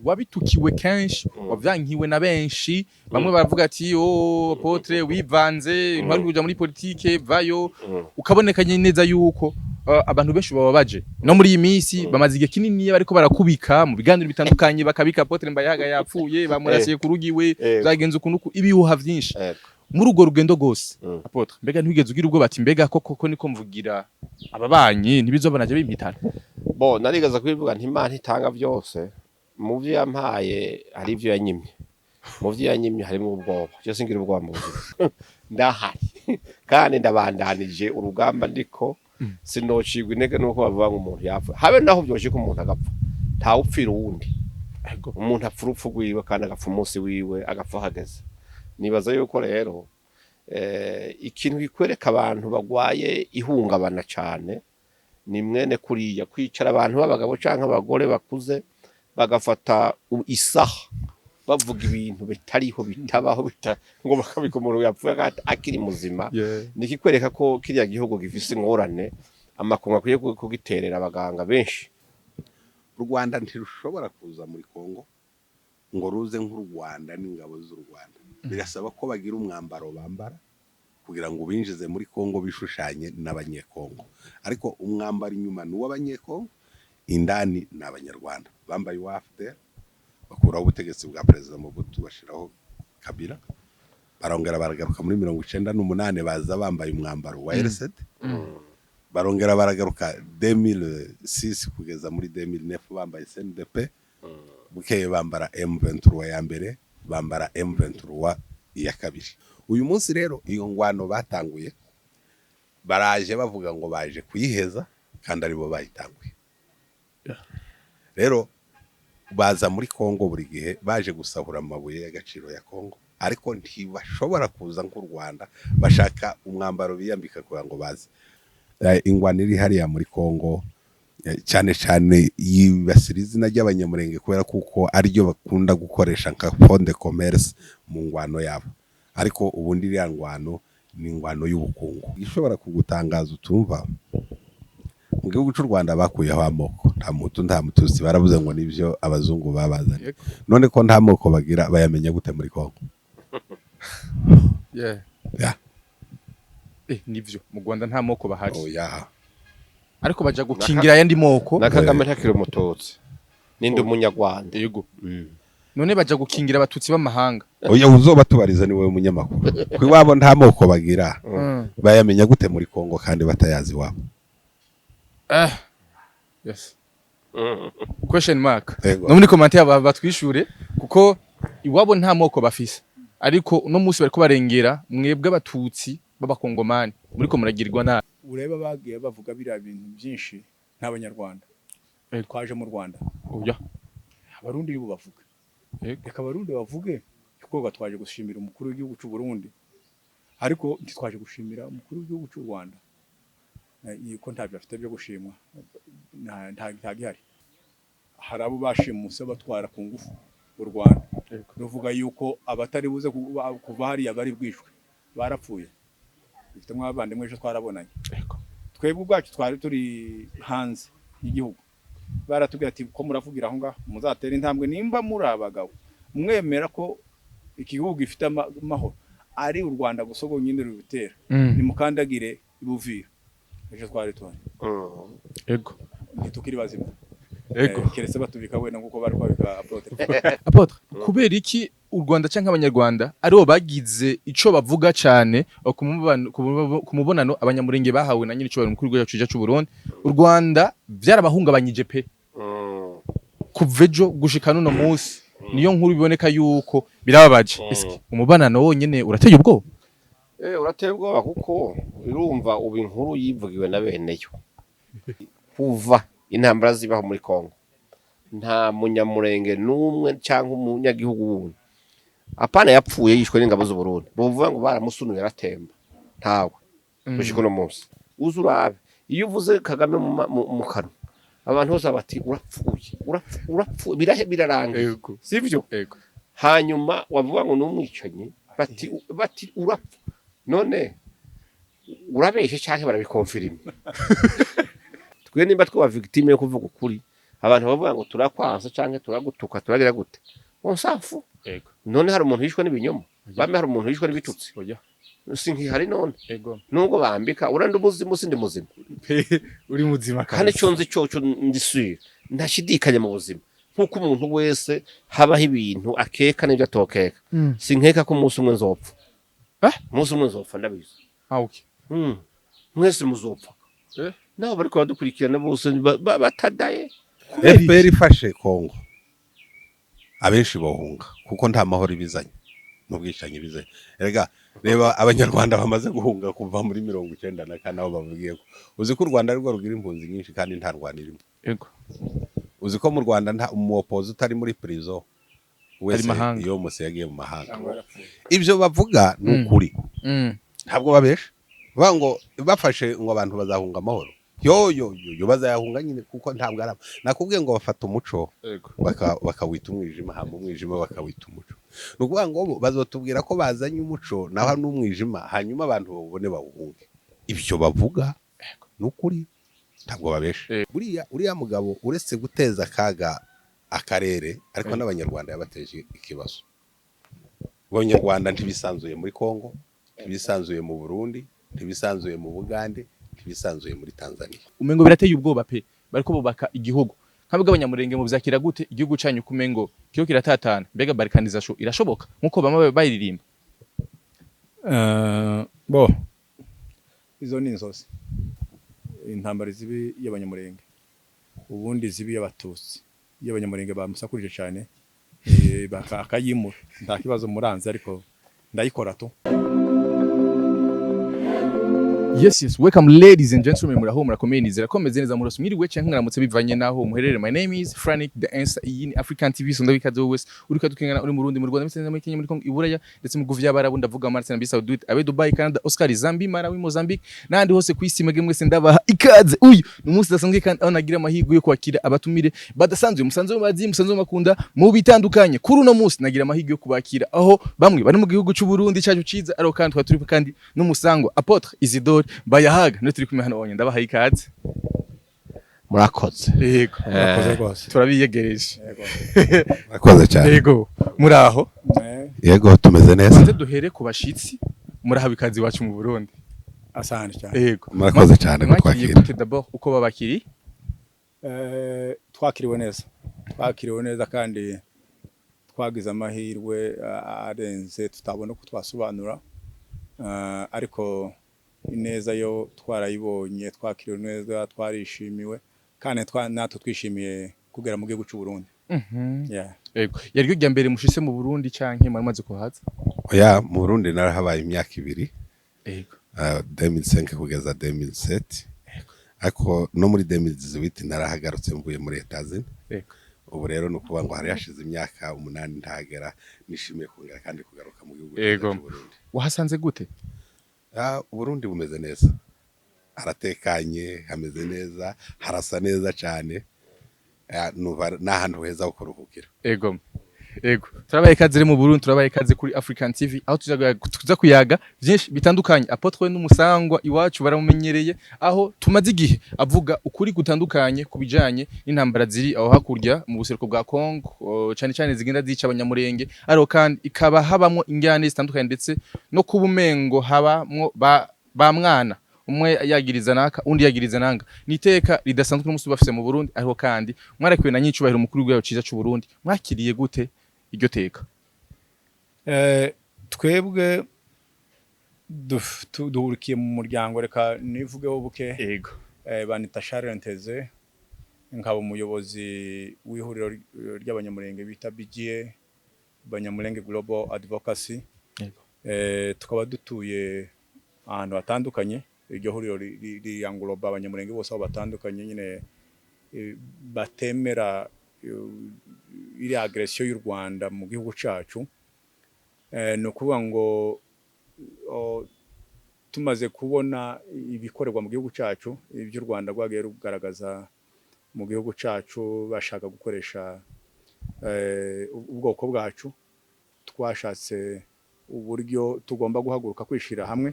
Wabitukiwe kenshi, wavyankiwe na benshi. Bamwe baravuga ati: "Oh, apôtre, wivanze, ntwari kuja muri politike, vayo." Ukaboneka neza yuko abantu benshi bababaje. No muri iyi minsi bamaze igihe kinini bariko barakubika mu biganiro bitandukanye, bakabika: "Apôtre Mbayahaga yapfuye, bamurasiye ku rugiwe, byagenze ukuntu uku," ibihuha vyinshi. Muri urwo rugendo rwose, apôtre, mbega ntiwigeze ugira ubwoba ati: "Mbega koko ko niko mvugira ababanyi, ntibizobona je bimpitana"? Bo narigeze kubivuga nti Imana itanga byose. Mu byo yampaye hari ibyo yanyimye, mu byo yanyimye harimo ubwoba. Je singira ubwoba mu buzima, ndahari kandi ndabandanije urugamba, ndiko sinocigwa intege nuko bavuga ngo umuntu yapfa. Habe naho byoshika umuntu agapfa, ntawupfira uwundi. Umuntu apfa urupfu rwiwe kandi agapfa umunsi wiwe, agapfa ahageze. Nibaza yuko rero ikintu kikwereka abantu bagwaye ihungabana cane ni mwene kuriya kwicara, abantu b'abagabo canke abagore bakuze bagafata isaha bavuga ibintu bitariho, bitabaho, ngo bakabika umuntu yapfuye kandi akiri muzima. Ni ikikwereka ko kiriya gihugu gifise ingorane, amakungu akwiye kugiterera abaganga benshi. U Rwanda ntirushobora kuza muri Kongo ngo ruze nk'u Rwanda n'ingabo z'u Rwanda. Birasaba ko bagira umwambaro bambara kugira ngo binjize muri Kongo, bishushanye n'Abanyekongo, ariko umwambaro inyuma ni uw'Abanyekongo, indani ni Abanyarwanda. Bambaye uwa AFDL, bakuraho ubutegetsi bwa Perezida Mobutu, bashyiraho Kabila. Barongera baragaruka muri 98, baza bambaye umwambaro wa RCD. Barongera baragaruka 2006 kugeza muri 2009 bambaye CNDP. Bukeye bambara M23 ya mbere, bambara M23 iya kabiri. Uyu munsi rero iyo ngwano batanguye, baraje bavuga ngo baje kuyiheza kandi aribo bayitanguye. Rero baza muri Kongo buri gihe baje gusahura amabuye y'agaciro ya Kongo, ariko ntibashobora kuza nk'u Rwanda. Bashaka umwambaro biyambika kugira ngo baze. Ingwano iri hariya muri Kongo, cyane cyane yibasira izina ry'Abanyamurenge, kubera kuko ariryo bakunda gukoresha nka fond de commerce mu ngwano yabo. Ariko ubundi iriya ngwano ni ingwano y'ubukungu. Ishobora kugutangaza utumva: mu gihugu cy'u Rwanda bakuyeho amoko, nta Muhutu, nta Mututsi. Baravuze ngo nibyo abazungu babazanye. None ko nta moko bagira, bayamenya gute muri Kongo? Yeah. Nivyo, mu Rwanda nta moko bahari. Oya. Ariko baja gukingira ayandi moko. Na Kagame ntakiri Umututsi, ninde, Umunyarwanda. Yego. None baja gukingira Abatutsi b'amahanga? Oya, uzoba tubariza, ni wowe munyamakuru. Ku iwabo nta moko bagira, bayamenya gute muri Kongo kandi batayazi iwabo? Yes, question mark. Yego. No muri commentaire batwishure, kuko iwabo nta moko bafise, ariko uno munsi bariko barengera mwebwe Abatutsi b'Abakongomani, muriko muragirwa nabi. Ureba bagiye bavuga biriya bintu byinshi n'Abanyarwanda. Twaje mu Rwanda. Oya. Abarundi nibo bavuga. Reka Abarundi bavuge, kuko twaje gushimira umukuru w'igihugu cy'u Burundi, ariko ntitwaje gushimira umukuru w'igihugu cy'u Rwanda. Yuko ntabyo afite byo gushimwa, nta gihari. Hari abo bashimuse batwara ku ngufu u Rwanda ruvuga yuko abatari buze kuva hariya bari bwishwe, barapfuye. Dufite mwabandimwe, ejo twarabonanye. Twebwe ubwacu twari turi hanze y'igihugu, baratubwira ati: "Ko muravugira aho ngaho, muzatera intambwe nimba muri abagabo, mwemera ko iki gihugu gifite amahoro, ari u Rwanda gusa rwonyine rubitera, nimukandagire ibuvira." Ejo twari tuhari. Ntitukiri bazima. Keretse batubika wenda nk'uko bari kwabika apôtre. Apôtre, kubera iki u Rwanda canke Abanyarwanda aribo bagize ico bavuga cane ku mubonano Abanyamurenge bahawe na nyiri icubahiro mukuru w'igihugu cyacu c'u Burundi? U Rwanda vyarabahungabanyije pe. Kuva ejo gushika n'uno munsi niyo nkuru, biboneka yuko birababaje. Eske umubonano wonyene urateye ubwoba? Urateye ubwoba, kuko urumva ubu inkuru yivugiwe na beneyo. Kuva intambara zibaho muri Kongo, nta Munyamurenge n'umwe cyangwa umunyagihugu wundi, apana yapfuye yishwe n'ingabo z'u Burundi, buvuga ngo baramusunuye aratemba, ntawe gushika uno munsi. Uze urabe, iyo uvuze Kagame mu kanwa, abantu bose bati: "Urapfuye, urapfuye," birahe, birarangiye. Sivyo? Yego. Hanyuma wavuga ngo ni umwicanyi, bati: "Urapfa." None urabeshe canke barabikonfirima? Twe nimba twaba victime yo kuvuga ukuri. Abantu bavuga ngo turakwansa canke turagutuka, turagira gute, on s'en fout. None hari umuntu yishwe n'ibinyoma? Bame, hari umuntu yishwe n'ibitutsi? Oya. Sinkihari none? Ego. Nubwo bambika urandi ubuzima, sindi muzima? Pe, uri muzima. Kandi Kabisa. ico nzi coco, ndisuye, ntashidikanya mu buzima, nk'uko umuntu wese habaho ibintu akeka n'ibyo atokeka. Sinkeka ko umunsi umwe nzopfa. Eh? Umunsi umwe nzopfa, ndabizi. Ah, okay. Mwese muzopfa. Eh? Nabo bariko badukurikirana bose batadaye. FPR ifashe Kongo, abenshi bohunga, kuko nta mahoro ibizanye n'ubwicanyi bizanye. Erega reba Abanyarwanda bamaze guhunga kuva muri 94, aho bavugiye ko, uzi ko u Rwanda arirwo rugira impunzi nyinshi kandi nta Rwanda irimo? Ego. Uzi ko mu Rwanda nta umuwopozi utari muri prison wese Mahanga. iyo muse yagiye mu mahanga? Ibyo bavuga ni ukuri. Ntabwo babesha, bavuga ngo bafashe ngo abantu bazahunga amahoro, yo yo yo yo, bazayahunga nyine, kuko ntabwo ari nakubwiye ngo bafata umuco bakawita umwijima, hama umwijima bakawita umuco. Ni ukuvuga ngo bo bazotubwira ko bazanye umuco, naho n'umwijima, hanyuma abantu bawubone bawuhunge. Ibyo bavuga ni ukuri, ntabwo babesha. Buriya uriya mugabo, uretse guteza akaga akarere, ariko n'Abanyarwanda yabateje ikibazo. Abanyarwanda ntibisanzuye muri Kongo, ntibisanzuye mu Burundi, ntibisanzuye mu Bugande, ntibisanzuye muri Tanzania. Umengo birateye ubwoba pe. Bariko bubaka igihugu nk'abwo Abanyamurenge, mu vyakira gute igihugu canyu kumengo kiyo kiratatana? Mbega balkanisation irashoboka nkuko bamwe bayiririmba? Bo izo ni inzozi. Intambara zibi y'Abanyamurenge, ubundi zibi y'Abatutsi, y'Abanyamurenge bamusakurije cyane, akayimura nta kibazo muranze, ariko ndayikora tu. Yes, welcome ladies and gentlemen. Muraho, murakomeye, nizera ko meze neza. Murose, mwiriwe canke mwaramutse bivanye naho muherereye. My name is Frank the Answer. Iyi ni African TV. Sonda wikaze wese uriko dukingana, uri mu Burundi, mu Rwanda, muri muri Kenya, muri Congo, Iburaya, ndetse mu bihugu vy'Abarabu, ndavuga Mars na Saudi, abe Dubai, Canada, Oscar, Zambia, Malawi, Mozambique n'ahandi hose ku isi, mwebwe mwese ndabaha ikaze. Uyu ni umunsi udasanzwe kandi aho nagira amahirwe yo kwakira abatumire badasanzwe, musanzwe bazi, musanzwe makunda mu bitandukanye. Kuri uno munsi nagira amahirwe yo kubakira aho bamwe bari mu gihugu cy'u Burundi cyacu ciza, ariko kandi twari turi kandi n'umusango Apôtre Isidore Bayahaga niwe turi kumwe hano onye. Ndabaha ikaze. Murakoze. Yego. Murakoze rwose. Turabiyegereje. Yego. Murakoze cyane. Yego, muraho? Yego, tumeze neza. Banze duhere ku bashitsi. Muraha ikaze iwacu mu Burundi. Asante cyane. Yego. Murakoze cyane Mwakiriye kutwakira. gute d'abord, uko babakiri? Twakiriwe neza, twakiriwe neza kandi twagize amahirwe arenze tutabona uko twasobanura. Ariko ineza yo twarayibonye, twakiriwe neza, twarishimiwe kandi natwe twishimiye kugera mu gihugu cy'u Burundi. Yeah. Yego, yari ryo mbere mushitse mu Burundi canke mwari maze kuhaza? Oya, mu Burundi narahabaye imyaka 2. 2005 kugeza 2007, ariko no muri 2018 narahagarutse mvuye muri Etazini. Ubu rero ni ukuvuga ngo hari hashize imyaka 8 ntahagera. Nishimiye kongera kandi kugaruka mu gihugu cyiza cy'u Burundi. Wahasanze gute? Ah, Uburundi bumeze neza, haratekanye, hameze neza, harasa neza cyane. Ah, numva ni ahantu heza ho kuruhukira. Ego. Turabaye ikaze rero mu Burundi, turabaye ikaze kuri African TV, aho tuza kuyaga byinshi bitandukanye. Apôtre n'umusangwa iwacu, baramumenyereye, aho tumaze igihe avuga ukuri gutandukanye ku bijanye n'intambara ziri aho hakurya mu buseruko bwa Congo, cyane cyane zigenda zica Abanyamurenge, ariko kandi ikaba habamwo injyane zitandukanye, ndetse no kuba umengo habamwo ba mwana, umwe yagiriza naka, undi yagiriza nanga. Ni iteka ridasanzwe n'umunsi bafise mu Burundi, ariko kandi mwarakiwe na nyicubahiro umukuru w'igihugu ciza c'u Burundi. Mwakiriye gute iryo teka? Twebwe duhurikiye mu muryango, reka nivugeho buke. Banita Charles Nteze, nkaba umuyobozi w'ihuriro ry'Abanyamurenge bita BGA, Banyamulenge Global Advocacy. Tukaba dutuye ahantu hatandukanye. Iryo huriro riengloba Abanyamurenge bose aho batandukanye nyine, batemera iriya agression y'u Rwanda mu gihugu cacu. Ni ukuvuga ngo tumaze kubona ibikorerwa mu gihugu cacu, ibyo u Rwanda rwagiye rugaragaza mu gihugu cacu, bashaka gukoresha ubwoko bwacu, twashatse uburyo tugomba guhaguruka, kwishira hamwe,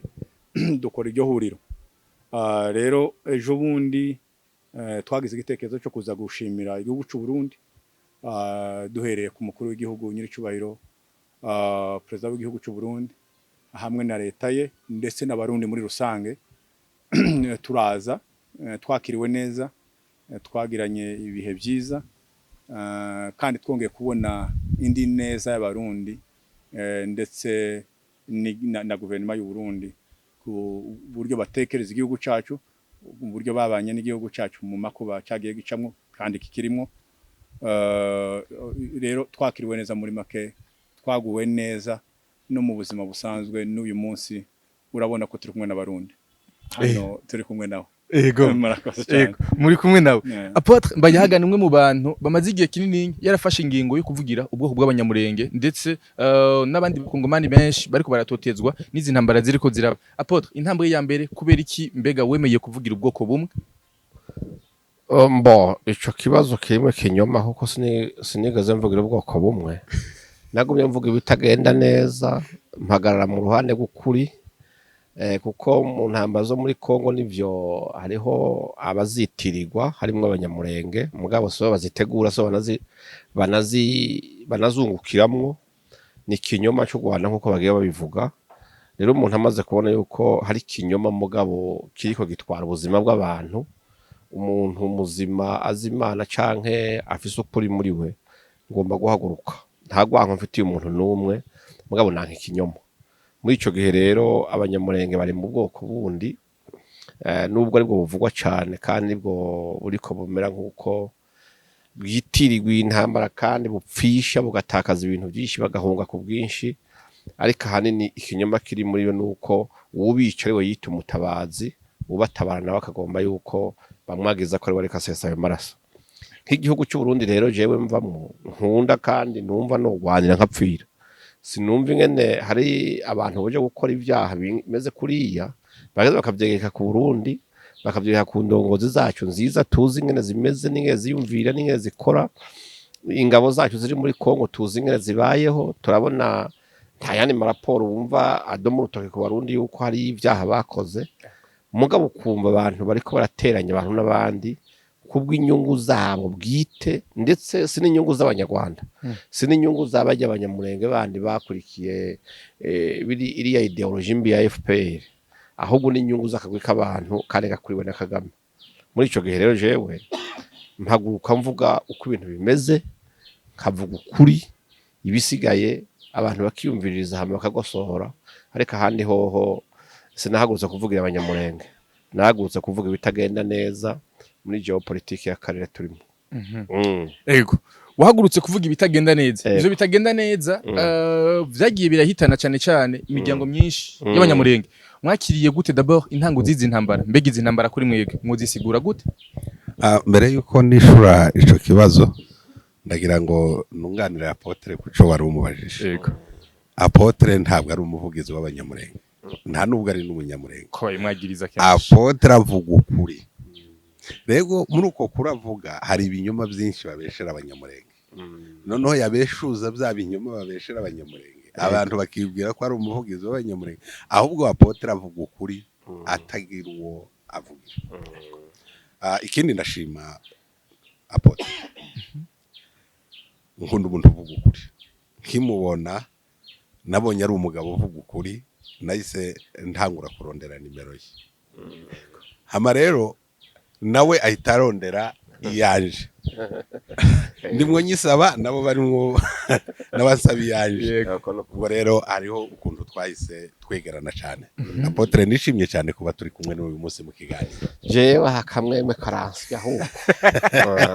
dukora iryo huriro. Rero ejo bundi Twagize igitekerezo cyo kuza gushimira igihugu cy'u Burundi, duhereye ku mukuru w'igihugu nyir'icyubahiro, perezida w'igihugu cy'u Burundi hamwe na leta ye ndetse n'Abarundi muri rusange. Turaza, twakiriwe neza, twagiranye ibihe byiza, kandi twongeye kubona indi neza y'Abarundi, ndetse na guverinoma y'u Burundi ku buryo batekereza igihugu cyacu, uburyo babanye n'igihugu cyacu mu makuba cyagiye gicamwo kandi kikirimo. Rero twakiriwe neza, muri make twaguwe neza no mu buzima busanzwe. N'uyu munsi urabona ko turi kumwe n'Abarundi hano, turi kumwe nawe. Murakoze cyane. Ego, muri kumwe nawe. Apôtre Mbayahaga ni umwe mu bantu bamaze igihe kinini yarafashe ingingo yo kuvugira ubwoko bw'Abanyamurenge ndetse n'abandi bakongomani benshi bariko baratotezwa n'izi ntambara ziriko ziraba. Apôtre, intambwe ya mbere, kubera iki mbega wemeye kuvugira ubwoko bumwe? Mbo ico kibazo kirimo kinyoma, kuko sinigeze mvugira ubwoko bumwe. Nagumye mvuga ibitagenda neza, mpagarara mu ruhande rw'ukuri, kuko mu ntambara zo muri Kongo nivyo hariho abazitirirwa, harimwo Abanyamurenge, mugabo sibo bazitegura, so banazungukiramwo. Ni ikinyoma cy'u Rwanda nk'uko bagiye babivuga. Rero umuntu amaze kubona yuko hari ikinyoma mugabo kiriko gitwara ubuzima bw'abantu, umuntu muzima azi Imana canke afise ukuri muri we, ngomba guhaguruka. Nta rwanko mfitiye umuntu n'umwe, mugabo nanka ikinyoma. Muri ico gihe rero Abanyamurenge bari mu bwoko bundi, nubwo aribwo buvugwa cane kandi nibwo buriko bumera nk'uko bwitirirwa intambara kandi bupfisha, bugatakaza ibintu byinshi, bagahunga ku bwinshi. Ariko ahanini ikinyoma kiri muri yo nuko uwubica ariwe yita umutabazi, ubatabara nawe akagomba yuko bamwagiza ko ariwe ariko asesa ayo maraso. Nk'igihugu cy'u Burundi rero jewe mvamwo, nkunda kandi numva nogwanira nkapfira, sinumva ingene hari abantu baje gukora ibyaha bimeze kuriya, bageze bakavyegeka ku Burundi, bakavyegeka ku ndongozi zacu nziza tuzi ingene zimeze n'ingene ziyumvira n'ingene zikora. Ingabo zacu ziri muri Kongo tuzi ingene zibayeho, turabona nta yandi maraporo wumva adoma urutoke ku Barundi yuko hari ibyaha bakoze. Mugabo ukumva abantu bariko barateranya abantu n'abandi kubw'inyungu zabo bwite, ndetse si n'inyungu z'Abanyarwanda, si n'inyungu z'abajya Abanyamurenge bandi bakurikiye iriya idéologie mbi ya FPR, ahubwo n'inyungu z'akagwi k'abantu kandi gakuriwe na Kagame. Muri ico gihe rero jewe mpaguruka mvuga uko ibintu bimeze, nkavuga ukuri, ibisigaye abantu bakiyumviririza hama bakagosohora. Ariko ahandi hoho sinahagurutse kuvugira Abanyamurenge, nahagurutse kuvuga ibitagenda neza muri géopolitique y'akarere turimo. Ego, wahagurutse kuvuga ibitagenda neza. Ego. Ivyo bitagenda neza vyagiye birahitana cane cane imiryango myinshi y'Abanyamurenge. Mwakiriye gute d'abord intango z'izi ntambara? Mbega izi ntambara kuri mwebwe muzisigura gute? Mbere yuko nishura ico kibazo, ndagira ngo nunganire apôtre kuco wari umubajije. Apôtre ntabwo ari umuvugizi w'Abanyamurenge, nta nubwo ari n'Umunyamurenge. Ko bayimwagiriza kenshi. Apôtre avuga ukuri. Rego muri uko kuravuga hari ibinyoma byinshi babeshera Abanyamurenge, noneho yabeshuza bya binyoma babeshera Abanyamurenge, abantu bakibwira ko ari umuvugizi w'Abanyamurenge. Ahubwo apôtre avuga ukuri atagira uwo avugira. Ikindi, ndashima apôtre, nkunda umuntu uvuga ukuri. Nkimubona nabonye ari umugabo uvuga ukuri, nahise ntangura kurondera nimero ye, hama rero nawe ahita arondera iyanje. Ndimwo nyisaba, nabo barimwo n'abasaba iyanje. Ubwo rero hariho ukuntu twahise twegerana cyane. Apôtre, nishimye cyane kuba turi kumwe n'uyu munsi mu kiganiro. Jewe akamwemwe karansya ahubwo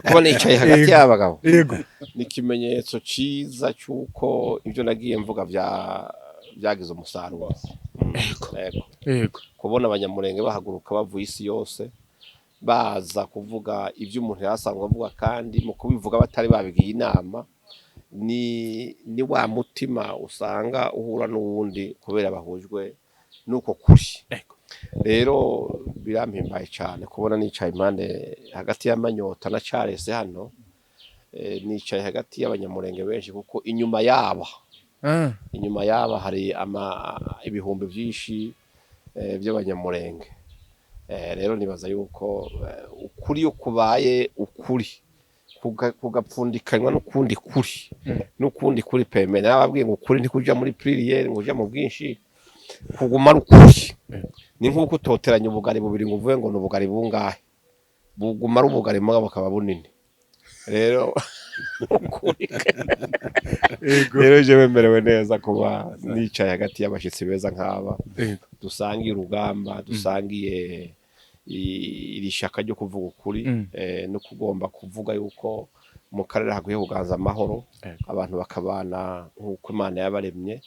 kuba nicaye hagati y'abagabo ni ikimenyetso ciza cy'uko ibyo nagiye mvuga byagize umusaruro. Yego. Kubona Abanyamurenge bahaguruka bavuye isi yose baza kuvuga ibyo umuntu yasanzwe avuga, kandi mu kubivuga batari babigiye inama, ni wa mutima usanga uhura n'uwundi kubera bahujwe n'uko kuri. Rero birampimbaye cyane kubona nicaye impande hagati y'Amanyota na Charles hano, nicaye hagati y'Abanyamurenge benshi, kuko inyuma yaba inyuma yaba hari ibihumbi byinshi by'Abanyamurenge. Rero nibaza yuko ukuri iyo kubaye ukuri kugapfundikanywa n'ukundi kuri n'ukundi kuri peme, narababwiye ngo ukuri ntikuja muri pluriel, ngo uja mu bwinshi, kuguma ari ukuri. Ni nk'uko utoteranya ubugari bubiri ngo uvuge ngo ni ubugari bungahe, buguma ari ubugari mugabo bukaba bunini. Rero ukuri, rero jewe merewe neza kuba nicaye hagati y'abashitsi beza nk'aba, dusangiye urugamba, dusangiye iri shaka ryo kuvuga ukuri no kugomba kuvuga yuko mu karere hakwiye kuganza amahoro, abantu bakabana nk'uko Imana yabaremye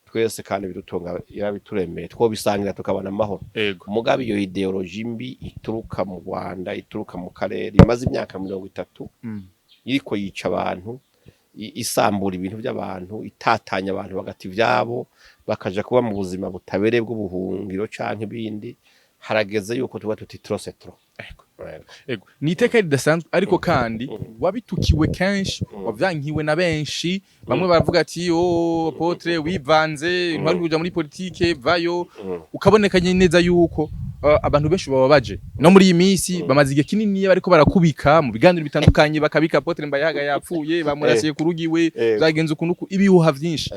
twese, kandi bidutunga yarabituremeye, twobisangira tukabana amahoro. Mugabe iyo idéologie mbi ituruka mu Rwanda, ituruka mu karere, imaze imyaka 30 iriko yica abantu, isambura ibintu by'abantu, itatanya abantu bagata ivyabo bakaja kuba mu buzima butabereye bw'ubuhungiro canke ibindi, harageze yuko tuba tuti trop c'est trop. Ego. Ni iteka ridasanzwe, ariko kandi wabitukiwe kenshi, wavyankiwe na benshi. Bamwe baravuga ati: "Oh, apôtre, wivanze, ntwari kuja muri politike, vayo." Ukaboneka neza yuko abantu benshi bababaje. No muri iyi minsi bamaze igihe kinini bariko barakubika mu biganiro bitandukanye, bakabika apôtre Mbayahaga yapfuye, bamurasiye ku rugiwe, byagenze ukuntu ibihuha vyinshi.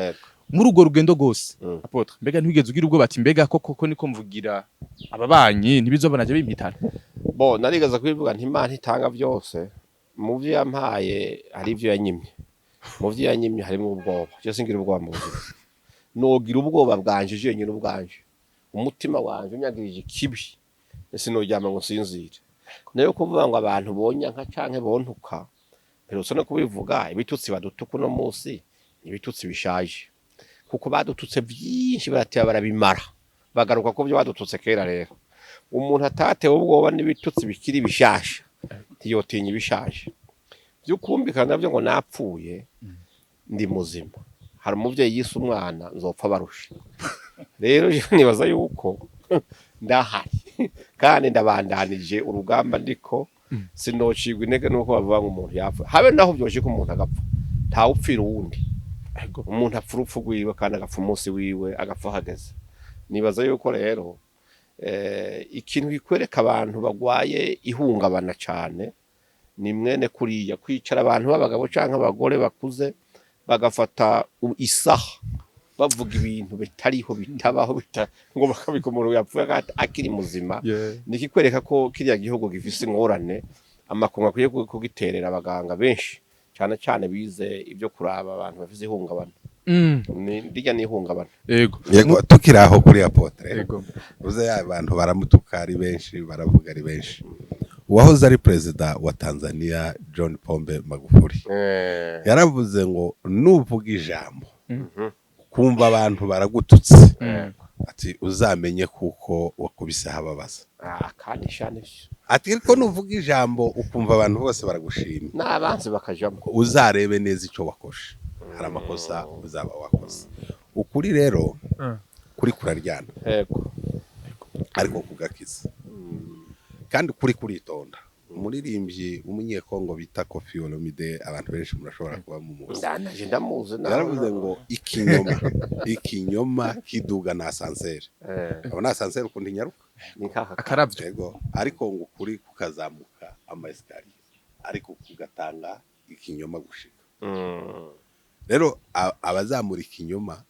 Muri urwo rugendo rwose, apôtre, mbega ntiwigeze ugira ubwoba ati: "Mbega koko ko niko mvugira ababanyi, ntibizobona je bimpitana"? Bo narigeze kubivuga nti Imana itanga byose, mu byo yampaye hari ibyo yanyimye, mu byo yanyimye harimo ubwoba. Je singira ubwoba mu buzima. Nogira ubwoba bwanje jenyine ubwanje, umutima wanje unyagirije ikibi, sinoryama ngo nsinzire. Nayo kuvuga ngo abantu bonyanka canke bontuka, mperutse no kubivuga, ibitutsi badutuka uno munsi ni ibitutsi bishaje, kuko badututse vyinshi barateba barabimara, bagaruka ku byo badututse kera. Rero umuntu atatewe ubwoba n'ibitutsi bikiri bishasha ntiyotinya ibishaje. Vyukumvikana navyo ngo napfuye, ndi muzima. Hari umuvyeyi yise umwana nzopfa barusha. Rero jewe nibaza yuko ndahari kandi ndabandanije urugamba ndiko, sinocigwa intege nuko bavuga ngo umuntu yapfa. Habe naho vyoshika umuntu agapfa, ntawupfira uwundi. Umuntu apfa urupfu rwiwe kandi agapfa umunsi wiwe, agapfa hageze. Nibaza yuko rero ikintu kikwereka abantu bagwaye ihungabana cane ni mwene kuriya kwicara abantu b'abagabo canke abagore bakuze bagafata isaha bavuga ibintu bitariho, bitabaho, ngo bakabika umuntu yapfuye kandi akiri muzima. Ni ikikwereka ko kiriya gihugu gifise ingorane, amakungu akwiye kugiterera abaganga benshi cyane cyane bize ibyo kuraba abantu bafise ihungabana. Rirya ni ihungabana. Yego, tukiri aho kuri apôtre, uze abantu baramutuka ari benshi, baravuga ari benshi. Uwahoze ari perezida wa Tanzania, John Pombe Magufuli, yaravuze ngo nuvuga ijambo kumva abantu baragututse, ati uzamenye kuko wakubise hababaza. Ah, kandi shane. Ati ariko nuvuga ijambo ukumva abantu bose baragushimye, n'abanzi bakajamo, uzarebe neza icyo wakoshe, hari amakosa uzaba wakoze. Ukuri rero kuri kuraryana, ariko kugakiza, kandi kuri kuritonda. Umuririmbyi w'umunyekongo bita Koffi Olomide, abantu benshi murashobora kuba mumuzi, ndanaje ndamuzi. Yaravuze ngo ikinyoma kiduga na ascenseur. Abo ascenseur ukuntu inyaruka, ni nk'aka akaravyo. Yego, ariko ngo ukuri kukazamuka ama escalier, ariko kugatanga ikinyoma gushika. Rero abazamura ikinyoma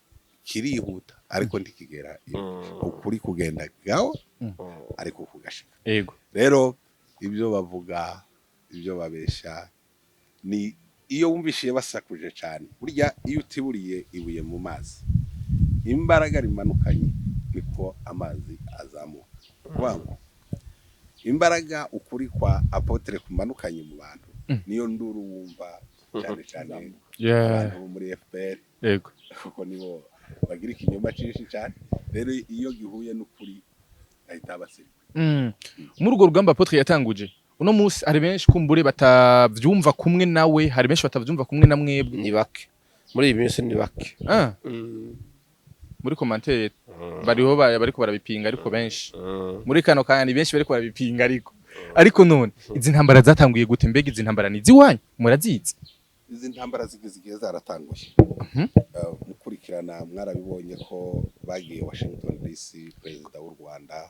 kirihuta, ariko ntikigera iyo. Ukuri kugenda gaho, ariko kugashika. Rero ibyo bavuga, ibyo babesha, ni iyo wumvishiye basakuje cyane. Burya iyo utiburiye ibuye mu mazi, imbaraga rimanukanye niko amazi azamuka. Kuvuga ngo imbaraga ukuri kwa apôtre kumanukanye mu bantu, niyo nduru wumva cyane cyane abantu bo muri FPR, kuko nibo bagira ikinyoma cyinshi cyane. Rero iyo gihuye n'ukuri ahita abasirikwe. Muri urwo rugamba apôtre yatanguje, uno munsi hari benshi kumbure batavyumva kumwe nawe, hari benshi batavyumva kumwe na mwebwe. Ni bake muri iyi minsi, ni bake. Ah, muri commentaire bariho bariko barabipinga, ariko benshi muri kano kanya ni benshi bariko barabipinga. Ariko none izi ntambara zatanguye gute? Mbega izi ntambara ni iziwanyu, murazizi? Izi ntambara zigize igihe zaratanguye. Mukurikirana mwarabibonye ko bagiye Washington DC, perezida w'u Rwanda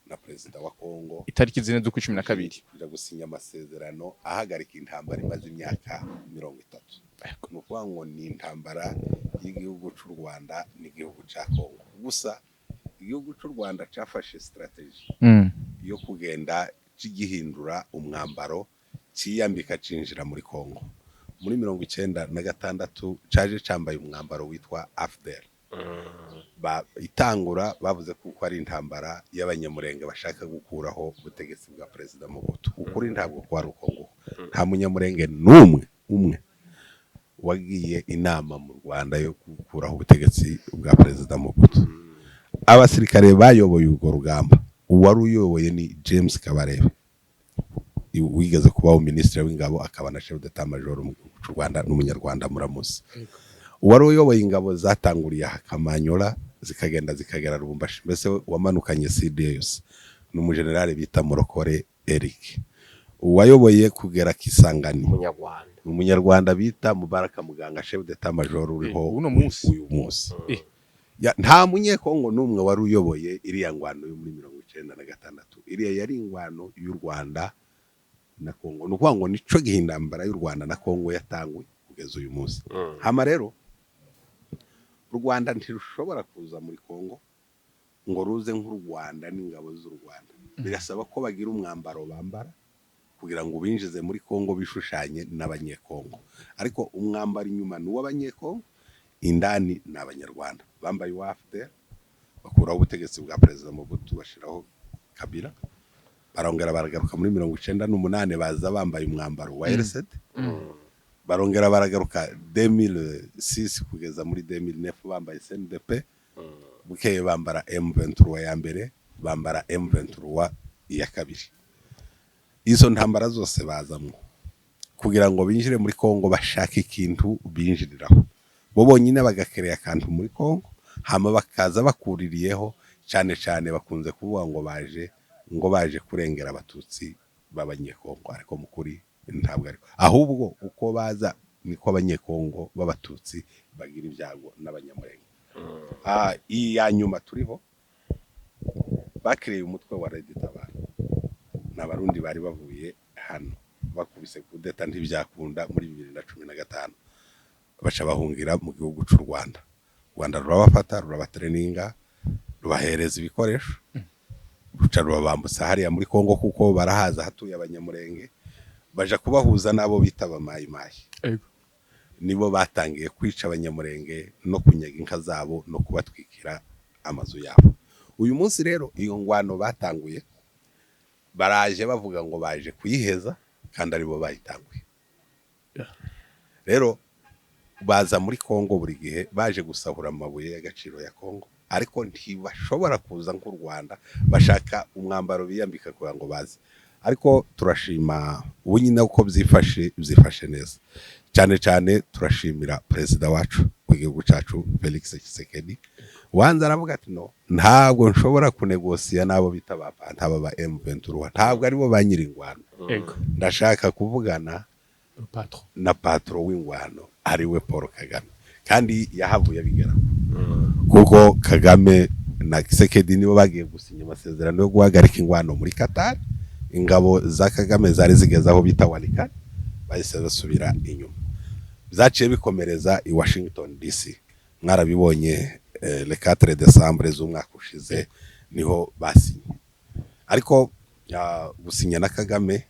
Na perezida wa Kongo. Itariki 4 z'ukwa 12. Kuja gusinya amasezerano ahagarika intambara imaze imyaka 30. Ni ukuvuga ngo ni intambara y'igihugu cy'u Rwanda n'igihugu cya Kongo. Gusa igihugu cy'u Rwanda cyafashe strategy yo kugenda kigihindura umwambaro, cyiyambika, cinjira muri Kongo muri 96. Caje cambaye umwambaro witwa AFDL. Itangura bavuze kuko ari intambara y'Abanyamurenge bashaka gukuraho ubutegetsi bwa Perezida Mobutu. Ukuri ntabwo kwari uko nguko. Nta Munyamurenge n'umwe umwe wagiye inama mu Rwanda yo gukuraho ubutegetsi bwa Perezida Mobutu. Abasirikare bayoboye urwo rugamba, uwari uyoboye ni James Kabarebe, wigeze kubaho Minisitiri w'Ingabo, akaba na chef d'état major mu gihugu cy'u Rwanda, n'Umunyarwanda, muramuzi. Uwari uyoboye ingabo zatanguriye aha Kamanyola, zikagenda zikagera Lubumbashi, mbese wamanukanye CD yose, ni umujenerali bita Murokore Eric. Uwayoboye kugera Kisangani Umunyarwanda. Ni Umunyarwanda bita Mubaraka Muganga, chef d'état major uriho Uno munsi. uyu munsi. Nta Munyekongo n'umwe wari uyoboye iriya ngwano yo muri 96. Iriya yari ingwano y'u Rwanda na Kongo. Ni ukuvuga ngo nico gihe intambara y'u Rwanda na Kongo yatanguye kugeza uyu munsi. Hama rero u Rwanda ntirushobora kuza muri Kongo ngo ruze nk'u Rwanda n'ingabo z'u Rwanda. Birasaba ko bagira umwambaro bambara kugira ngo binjize muri Kongo, bishushanye n'Abanyekongo. Ariko umwambaro inyuma ni uw'Abanyekongo, indani ni Abanyarwanda. Bambaye uwa AFDL, bakuraho ubutegetsi bwa Perezida Mobutu, bashyiraho Kabila. Barongera baragaruka muri 98, baza bambaye umwambaro wa RCD. Barongera baragaruka 2006 kugeza muri 2009 bambaye CNDP. Bukeye bambara M23 ya mbere, bambara M23 iya kabiri. Izo ntambara zose bazamwo kugira ngo binjire muri Kongo, bashake ikintu binjiriraho bo bonyine, bagakereya akantu muri Kongo, hama bakaza bakuririyeho. Cyane cyane bakunze kuvuga ngo baje kurengera Abatutsi b'Abanyekongo, ariko mu kuri ntabwo ariko. Ahubwo uko baza niko Abanyekongo b'Abatutsi bagira ibyago n'Abanyamurenge. Iyi ya nyuma turiho, bakiriye umutwe wa RED Tabara. Ni Abarundi bari bavuye hano, bakubise kudeta ntibyakunda muri 2015, baca bahungira mu gihugu cy'u Rwanda. U Rwanda rurabafata, rurabatereninga, rubahereza ibikoresho, ruca rubabambutsa hariya muri Kongo, kuko barahaza hatuye Abanyamurenge, baja kubahuza n'abo bita Abamayimayi. Nibo batangiye kwica Abanyamurenge no kunyaga inka zabo no kubatwikira amazu yabo. Uyu munsi rero iyo ngwano batanguye, baraje bavuga ngo baje kuyiheza kandi aribo bayitanguye. Rero baza muri Kongo buri gihe baje gusahura amabuye y'agaciro ya Kongo, ariko ntibashobora kuza nk'u Rwanda. Bashaka umwambaro biyambika kugira ngo baze. Ariko turashima ubu nyine uko byifashe, byifashe neza cyane. Cyane turashimira perezida wacu w'igihugu cyacu, Felix Tshisekedi, wanze aravuga ati: "No, ntabwo nshobora kunegosiya n'abo bita ba pantaba ba M23, ntabwo aribo ba nyir'ingwano. Ndashaka kuvugana Le patron. na patron w'ingwano, ariwe Paul Kagame." Kandi yahavuye abigeraho, kuko Kagame na Tshisekedi nibo bagiye gusinya amasezerano yo guhagarika ingwano muri Qatar. Ingabo za Kagame zari zigeze aho bita Walikale, bahise basubira inyuma. Byaciye bikomereza i Washington DC, mwarabibonye, le 4 décembre z'umwaka ushize niho basinye. Ariko gusinya na Kagame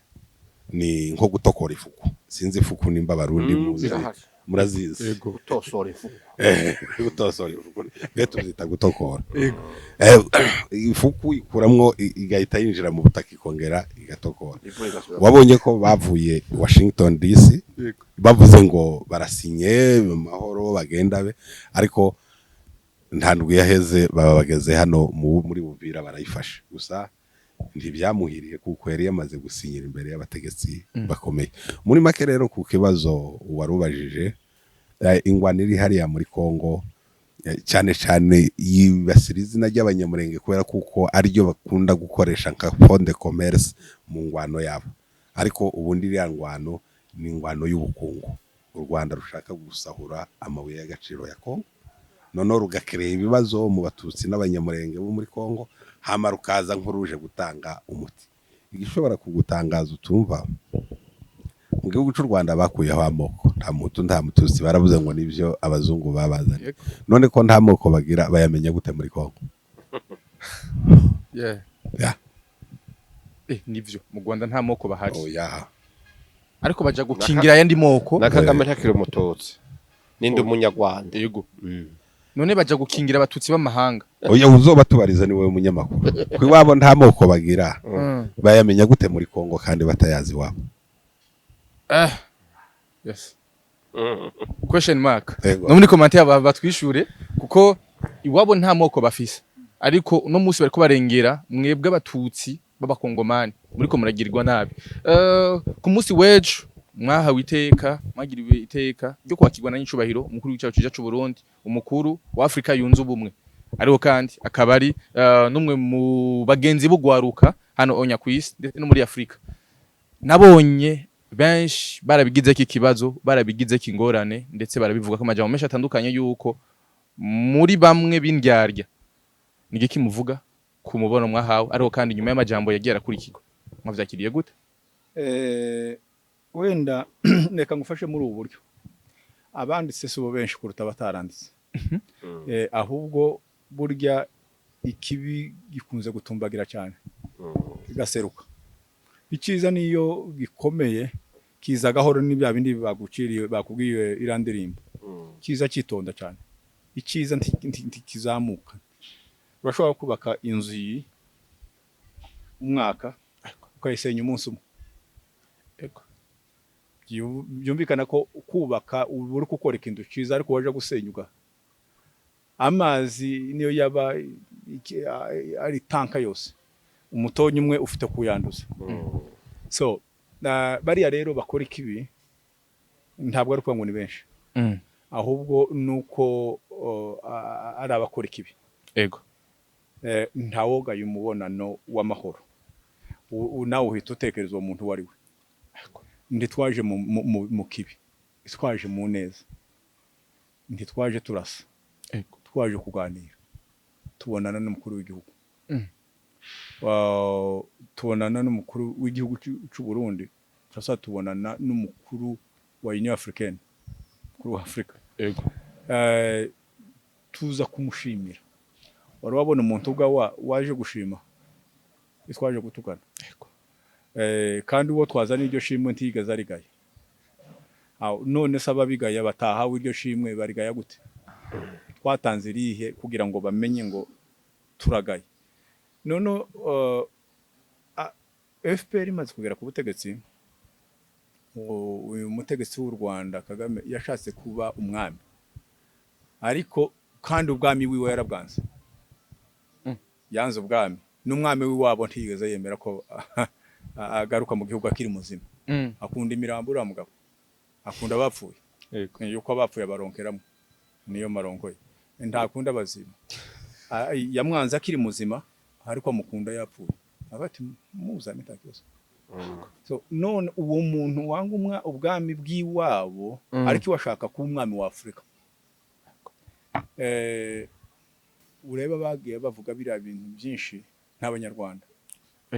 ni nko gutokora ifuku. Sinzi ifuku nimba Abarundi muzi. Zirahari. Murazizi? Yego. Gutosora ifuku. Gutosora ifuku twe tubyita gutokora. Ifuku ikuramwo igahita yinjira mu butaka, ikongera igatokora. Imvura igasubira. Wabonye ko bavuye Washington DC bavuze ngo barasinye mu mahoro, bagenda be, ariko nta ndwi yaheze baba bageze hano muri Buvira, barayifashe. Gusa ntibyamuhiriye kuko yari yamaze gusinyira imbere y'abategetsi bakomeye. Muri make rero, ku kibazo warubajije, ingwano iri hariya muri Kongo, cyane cyane yibasira izina ry'Abanyamurenge, kubera kuko ariryo bakunda gukoresha nka fond de commerce mu ngwano yabo. Ariko ubundi iriya ngwano ni ingwano y'ubukungu. U Rwanda rushaka gusahura amabuye y'agaciro ya Kongo. Noneho rugakereye ibibazo mu Batutsi n'Abanyamurenge bo muri Kongo, hama rukaza nk'uruje gutanga umuti. Igishobora kugutangaza utumva, mu gihugu cy'u Rwanda bakuyeho amoko, nta Muhutu, nta Mututsi, baravuze ngo nibyo abazungu babazanye. None ko nta moko bagira, bayamenya gute muri Kongo? Yeah. Nivyo, mu Rwanda nta moko bahari. Oya. Ariko baja gukingira ayandi moko. Na Kagame ntakiri Umututsi, ninde, Umunyarwanda. Yego, none baja gukingira Abatutsi b'amahanga. Oya, uzoba tubariza ni wowe munyamakuru. Ku iwabo nta moko bagira, bayamenya gute muri Kongo kandi batayazi iwabo? Yes, question mark. Yego. No muri commentaire batwishure, kuko iwabo nta moko bafise, ariko uno munsi bariko barengera mwebwe Abatutsi b'Abakongomani muriko muragirwa nabi. Ku munsi w'ejo mwahawe iteka, mwagiriwe iteka ryo kwakirwa na nyicubahiro umukuru w'igihugu ciza c'u Burundi, umukuru wa Afrika yunze ubumwe, ariko kandi akaba ari n'umwe mu bagenzi b'ugwaruka hano onya kw'isi ndetse no muri Afrika. Nabonye benshi barabigizeko ikibazo, barabigizeko ingorane, ndetse barabivuga ko amajambo menshi atandukanye yuko muri bamwe b'indyarya. Ni igiki muvuga ku mubono mwahawe, ariko kandi nyuma y'amajambo yagiye arakurikirwa, mwavyakiriye gute? Wenda reka ngufashe muri ubu buryo: abanditse si bo benshi kuruta abataranditse. Ahubwo burya ikibi gikunze gutumbagira cyane kigaseruka. Icyiza niyo gikomeye kiza gahoro, ni bya bindi baguciriye, bakubwiye iriya ndirimbo, kiza cyitonda cyane. Icyiza ntikizamuka. Urashobora kubaka inzu iyi umwaka, ukayisenya umunsi umwe. Byumvikana ko kubaka uba uri gukora ikintu cyiza, ariko waje gusenyuka. Amazi niyo yaba ari tanka yose, umutonyi umwe ufite kuyanduza. So bariya rero bakora ikibi ntabwo ari ukuvuga ngo ni benshi, ahubwo nuko ari abakora ikibi. Ntawogaye umubonano w'amahoro. Nawe uhita utekereza uwo muntu uwo ari we. Ntitwaje mu kibi, twaje mu neza, ntitwaje turasa. Twaje kuganira, tubonana n'umukuru w'igihugu. Tubonana n'umukuru w'igihugu cy'u Burundi, turasa tubonana n'umukuru wa Union Africaine, umukuru wa Afrika. Tuza kumushimira. Wari wabona umuntu ubwa waje gushima? Twaje gutukana. Kandi uwo twazana iryo shimwe ntiyigeze arigaye. Aho, none se ababigaya batahawe iryo shimwe barigaya gute? Twatanze irihe kugira ngo bamenye ngo turagaye? None FPR imaze kugera ku butegetsi, uyu mutegetsi w'u Rwanda Kagame yashatse kuba umwami, ariko kandi ubwami wiwe yarabwanze. Yanze ubwami, n'umwami w'iwabo ntiyigeze yemera ko agaruka mu gihugu akiri muzima. Akunda imirambo uriya mugabo, akunda abapfuye. Yuko abapfuye abaronkeramo, niyo maronko ye, ntakunda abazima. Yamwanze akiri muzima, ariko amukunda yapfuye. Avuga ati muzane, nta kibazo. So none uwo muntu wanga ubwami bw'iwabo, ariko iwe ashaka kuba umwami wa Afurika. Ureba bagiye bavuga biriya bintu byinshi n'Abanyarwanda.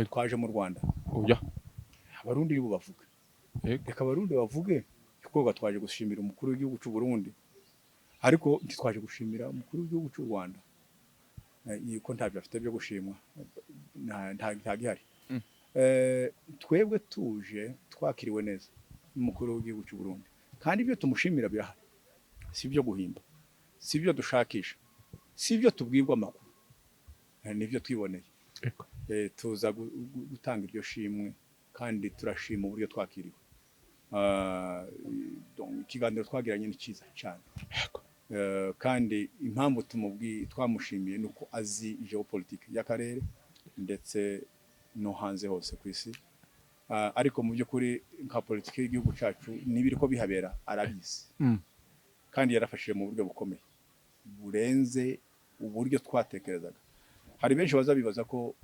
Twaje mu Rwanda? Oya. Abarundi nibo bavuga. Reka Abarundi bavuge, kuko twaje gushimira umukuru w'igihugu cy'u Burundi, ariko ntitwaje gushimira umukuru w'igihugu cy'u Rwanda. Yuko ntabyo afite byo gushimwa, nta gihari. Twebwe tuje twakiriwe neza n'umukuru w'igihugu cy'u Burundi, kandi ibyo tumushimira birahari, si ibyo guhimba, si ibyo dushakisha, si ibyo tubwirwa amakuru. Nibyo twiboneye. Tuza gutanga iryo shimwe, kandi turashima uburyo twakiriwe. Donc, ikiganiro twagiranye ni cyiza cyane. Kandi impamvu tumubwiye twamushimiye ni uko azi géopolitique y'akarere ndetse no hanze hose ku isi. Ariko mu by'ukuri nka politiki y'igihugu cyacu n'ibiri ko bihabera arabizi. Kandi yarafashije mu buryo bukomeye burenze uburyo twatekerezaga. Hari benshi baza bibaza ko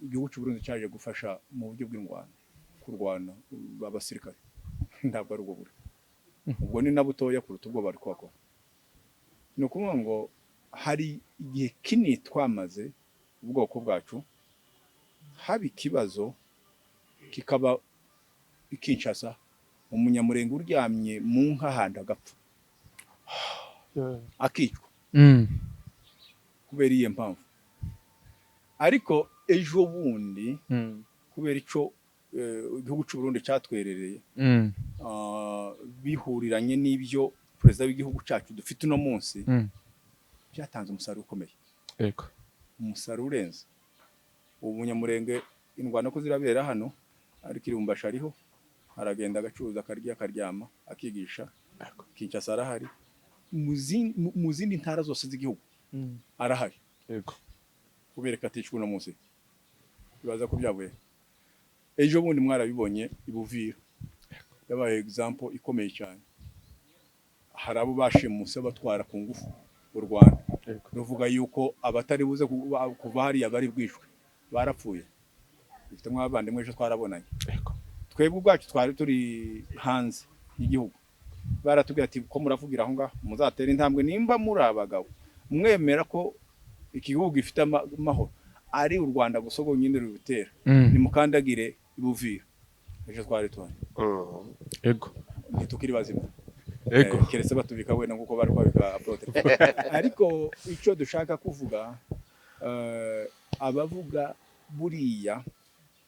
igihugu cy'u Burundi cyaje gufasha mu buryo bw'ingwano, kurwana abasirikare. Ntabwo ari ubwo buryo, ubwo ni na butoya kuruta ubwo bari kuhakora. Ni ukuvuga ngo hari igihe kinini twamaze ubwoko bwacu haba ikibazo kikaba i Kinshasa, Umunyamurenge uryamye mu nka ahantu agapfa, akicwa kubera iyo mpamvu. Ariko ejo bundi, kubera ico igihugu cy'u Burundi cyatwerereye, bihuriranye n'ibyo perezida w'igihugu cyacu dufite uno munsi, byatanze umusaruro ukomeye, umusaruro urenze. Ubu Munyamurenge, indwano ko zirabera hano, ariko irumbasha ariho aragenda, agacuruza, akarya, akaryama, akigisha. Kinshasa arahari, mu zindi ntara zose z'igihugu arahari. Kubera ko aticwa uno munsi, bibaza ko byavuye ejo bundi. Mwarabibonye i Buvira, yabaye example ikomeye cyane. Hari abo bashimuse batwara ku ngufu, u Rwanda ruvuga yuko abatari buze kuva hariya bari bwishwe, barapfuye. Dufite nk'abavandimwe ejo twarabonanye. Twebwe ubwacu twari turi hanze y'igihugu, baratubwira ati: "Ko muravugira aho ngaho, muzatere intambwe nimba muri abagabo, mwemera ko iki gihugu gifite amahoro, ari u Rwanda gusa rwonyine rubitera, nimukandagire i Buvira." Ejo twari tuhari. Ntitukiri bazima. Keretse batubika wenda nk'uko bari kwabika apôtre. Ariko icyo dushaka kuvuga, abavuga buriya,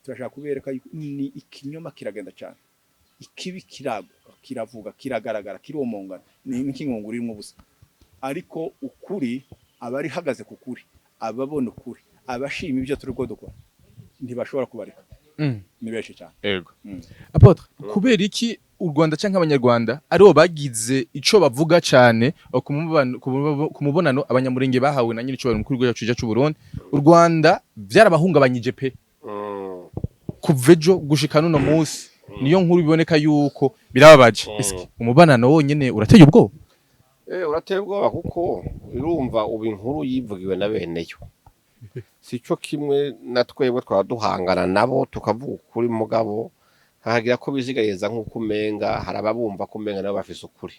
turashaka kubereka yuko ni ikinyoma kiragenda cyane, ikibi kiraguka, kiravuga, kiragaragara, kiromongana, ni nk'ingunguru irimo ubusa. Ariko ukuri, abari hagaze ku kuri, ababona ukuri, abashima ibyo turi ko dukora, ntibashobora kubarika, ni benshi cyane. Apôtre, kubera iki u Rwanda canke Abanyarwanda aribo bagize ico bavuga cane ku mubonano Abanyamurenge bahawe na nyiri cyo mukuru w'igihugu cyacu cy'u Burundi? U Rwanda vyarabahungabanyije pe. Kuva ejo gushika n'uno munsi niyo nkuru biboneka yuko birababaje. Eske umubonano wonyene urateye ubwoba? Urateye ubwoba, kuko urumva ubu inkuru yivugiwe na beneyo sico kimwe na twebwe twaba duhangana nabo tukavuga ukuri, mugabo hahagira ko bizigariza nk'uko umenga hari ababumva ko umenga nabo bafise ukuri.